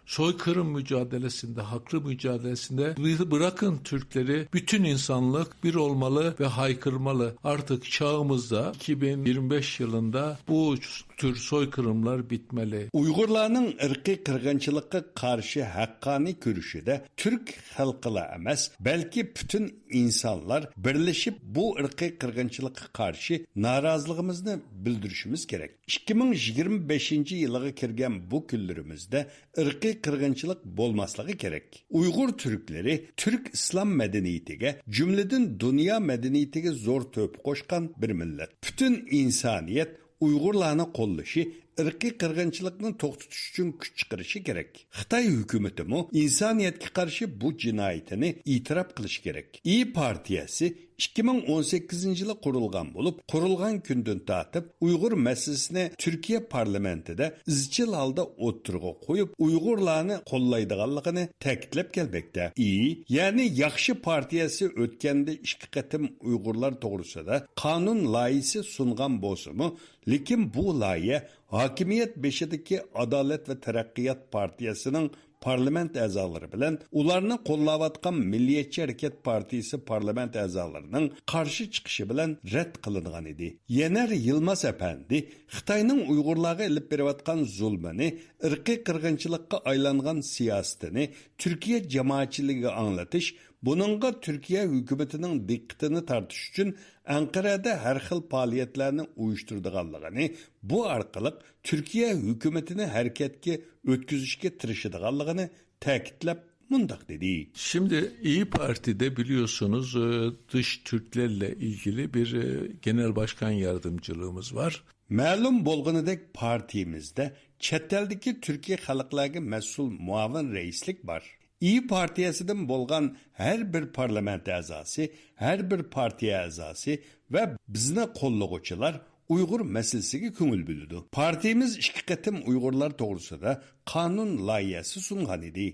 soykırım mücadelesinde, haklı mücadelesinde, bırakın Türkleri, bütün insanlık bir olmalı ve haykırmalı. Artık çağımızda, iki bin yirmi beş yılında bu tür soykırımlar bitmeli. ئۇيغۇرلارنىڭ ئىرقىي قىرغىنچىلىققا قارشى ھەققانىي كۈرىشىدە تۈرك خەلقىلا ئەمەس، بەلكى پۈتۈن ئىنسانلار بىرلىشىپ بۇ ئىرقىي قىرغىنچىلىققا قارشى نارازىلىقىمىزنى بىلدۈرۈشىمىز كېرەك. ئىككى مىڭ يىگىرمە بەشىنچى يىلىغا كىرگەن بۇ كۈنلىرىمىزدە ئىرقىي قىرغىنچىلىق بولماسلىقى كېرەك. ئۇيغۇر تۈركلىرى تۈرك ئىسلام مەدەنىيىتىگە، جۈملىدىن دۇنيا مەدەنىيىتىگە زور تۆھپە قوشقان بىر مىللەت. پۈتۈن ئىنسانىيەت ئۇيغۇرلارنى قوللىشى، ئىرقىي قىرغىنچىلىقنى توختىتىش ئۈچۈن كۈچ چىقىرىشى كېرەك. خىتاي ھۆكۈمىتىمۇ ئىنسانىيەتكە قارشى بۇ جىنايىتىنى ئېتىراپ قىلىشى كېرەك. ئىيى پارتىيەسى ئىككى مىڭ ئون سەككىزىنچى يىلى قۇرۇلغان بولۇپ، قۇرۇلغان كۈندىن تارتىپ ئۇيغۇر مەسىلىسىنى تۈركىيە پارلامېنتىدا ئىزچىل ھالدا ئوتتۇرىغا قويۇپ، ئۇيغۇرلارنى قوللايدىغانلىقىنى تەكىتلەپ كەلمەكتە. ئىيى، يەنى ياخشى پارتىيەسى ئۆتكەندە ئىككى قېتىم ئۇيغۇرلار توغرىسىدا قانۇن لايىھىسى سۇنغان بولسىمۇ، لېكىن بۇ لايىھە ھاكىمىيەت بېشىدىكى ئادالەت ۋە تەرەققىيات پارتىيەسىنىڭ پارلامېنت ئەزالىرى بىلەن ئۇلارنى قوللاۋاتقان مىللىيەتچى ھەرىكەت پارتىيىسى پارلامېنت ئەزالىرىنىڭ قارشى چىقىشى بىلەن رەت قىلىنغان ئىدى. يەنەر يىلماز ئەپەندى خىتاينىڭ ئۇيغۇرلارغا ئېلىپ بېرىۋاتقان زۇلمىنى ئىرقىي قىرغىنچىلىققا ئايلانغان سىياسىتىنى تۈركىيە جامائەتچىلىكىگە ئاڭلىتىش، بۇنىڭغا تۈركىيە ھۆكۈمىتىنىڭ دىققىتىنى تارتىش ئۈچۈن ئەنقەرەدە ھەر خىل پائالىيەتلەرنى ئۇيۇشتۇرىدىغانلىقىنى، بۇ ئارقىلىق تۈركىيە ھۆكۈمىتىنى ھەرىكەتكە ئۆتكۈزۈشكە تىرىشىدىغانلىقىنى تەكىتلەپ مۇنداق دېدى. Şimdi İYİ Parti'de biliyorsunuz, e, dış Türklerle ilgili bir, e, genel başkan yardımcılığımız var. مەلۇم بولغىنىدەك، پارتىيىمىزدە چەت ئەلدىكى تۈركىي خەلقلەرگە مەسئۇل مۇئاۋىن رەئىسلىك بار. ئىيى پارتىيەسىدىن بولغان ھەر بىر پارلامېنت ئەزاسى، ھەر بىر پارتىيە ئەزاسى ۋە بىزنى قوللىغۇچىلار ئۇيغۇر مەسىلىسىگە كۆڭۈل بۆلىدۇ. پارتىيىمىز ئىككى قېتىم ئۇيغۇرلار توغرىسىدا قانۇن لايىھەسى سۇنغان ئىدى.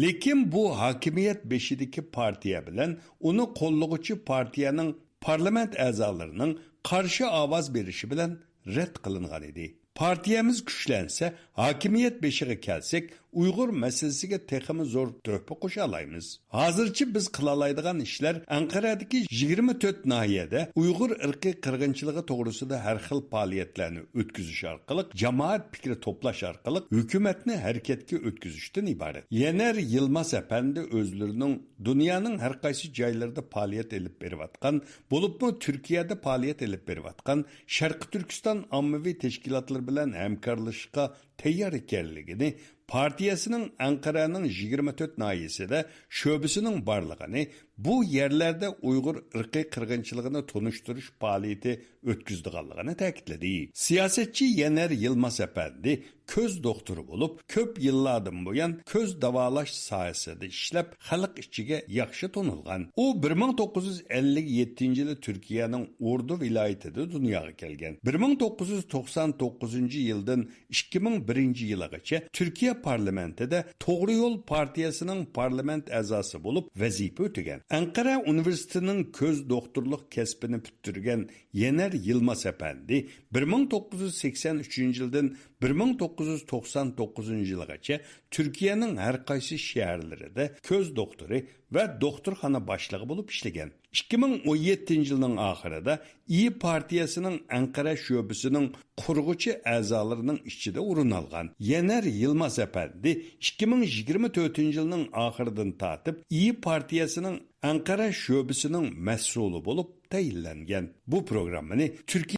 لېكىن بۇ ھاكىمىيەت بېشىدىكى پارتىيە بىلەن ئۇنى قوللىغۇچى پارتىيەنىڭ پارلامېنت ئەزالىرىنىڭ قارشى ئاۋاز بېرىشى بىلەن رەت قىلىنغان ئىدى. پارتىيەمىز كۈچلەنسە، ھاكىمىيەت بېشىغا كەلسەك، ئۇيغۇر مەسىلىسىگە تېخىمۇ زور تۆھپە قوشالايمىز. ھازىرچە بىز قىلالايدىغان ئىشلار ئەنقەرەدىكى يىگىرمە تۆت ناھىيەدە ئۇيغۇر ئىرقىي قىرغىنچىلىقى توغرىسىدا ھەر خىل پائالىيەتلەرنى ئۆتكۈزۈش ئارقىلىق، جامائەت پىكرى توپلاش ئارقىلىق ھۆكۈمەتنى ھەرىكەتكە ئۆتكۈزۈشتىن ئىبارەت. يەنەر يىلماز ئەپەندى ئۆزلىرىنىڭ دۇنيانىڭ ھەر قايسى جايلىرىدا پائالىيەت ئېلىپ بېرىۋاتقان، بولۇپمۇ تۈركىيەدە پائالىيەت ئېلىپ بېرىۋاتقان شەرقىي تۈركىستان ئاممىۋى تەشكىلاتلىرى بىلەن ھەمكارلىشىشقا تەييار ئىكەنلىكىنى، پارتىيەسىنىڭ ئەنقەرەنىڭ يىگىرمە تۆت ناھىيەسىدە شۆبىسىنىڭ بارلىقىنى، بۇ يەرلەردە ئۇيغۇر ئىرقىي قىرغىنچىلىقىنى تونۇشتۇرۇش پائالىيىتى ئۆتكۈزىدىغانلىقىنى تەكىتلىدى. سىياسەتچى يەنەر يىلماز ئەپەندى كۆز دوختۇرى بولۇپ، كۆپ يىللاردىن بۇيان كۆز داۋالاش ساھەسىدە ئىشلەپ، خەلق ئىچىگە ياخشى تونۇلغان. ئۇ بىر مىڭ توققۇز يۈز ئەللىك يەتتىنچى يىلى تۈركىيەنىڭ ئوردۇ ۋىلايىتىدە دۇنياغا كەلگەن. بىر مىڭ توققۇز يۈز توقسان توققۇزىنچى يىلدىن ئىككى مىڭ بىرىنچى يىلىغىچە تۈركىيە پارلامېنتىدا توغرا يول پارتىيەسىنىڭ پارلامېنت ئەزاسى بولۇپ ۋەزىپە ئۆتىگەن. ئەنقەرە ئۇنىۋېرسىتېتىنىڭ كۆز دوختۇرلۇق كەسپىنى پۈتتۈرگەن يەنەر يىلماز ئەپەندى بىر مىڭ توققۇز يۈز سەكسەن ئۈچىنچى يىلدىن بىر مىڭ توققۇز يۈز توقسان توققۇزىنچى يىلغىچە تۈركىيەنىڭ ھەر قايسى شەھەرلىرىدە كۆز دوختۇرى ۋە دوختۇرخانا باشلىقى بولۇپ ئىشلىگەن. ئىككى مىڭ ئون يەتتىنچى يىلنىڭ ئاخىرىدا ئىيى پارتىيەسىنىڭ ئەنقەرە شۆبىسىنىڭ قۇرغۇچى ئەزالىرىنىڭ ئىچىدە ئورۇن ئالغان يەنەر يىلماز ئەپەندى ئىككى مىڭ يىگىرمە تۆتىنچى يىلنىڭ ئاخىرىدىن تارتىپ ئىيى پارتىيەسىنىڭ ئەنقەرە شۆبىسىنىڭ مەسئۇلى بولۇپ تەيىنلەنگەن. بۇ پروگراممىنى تۈركىي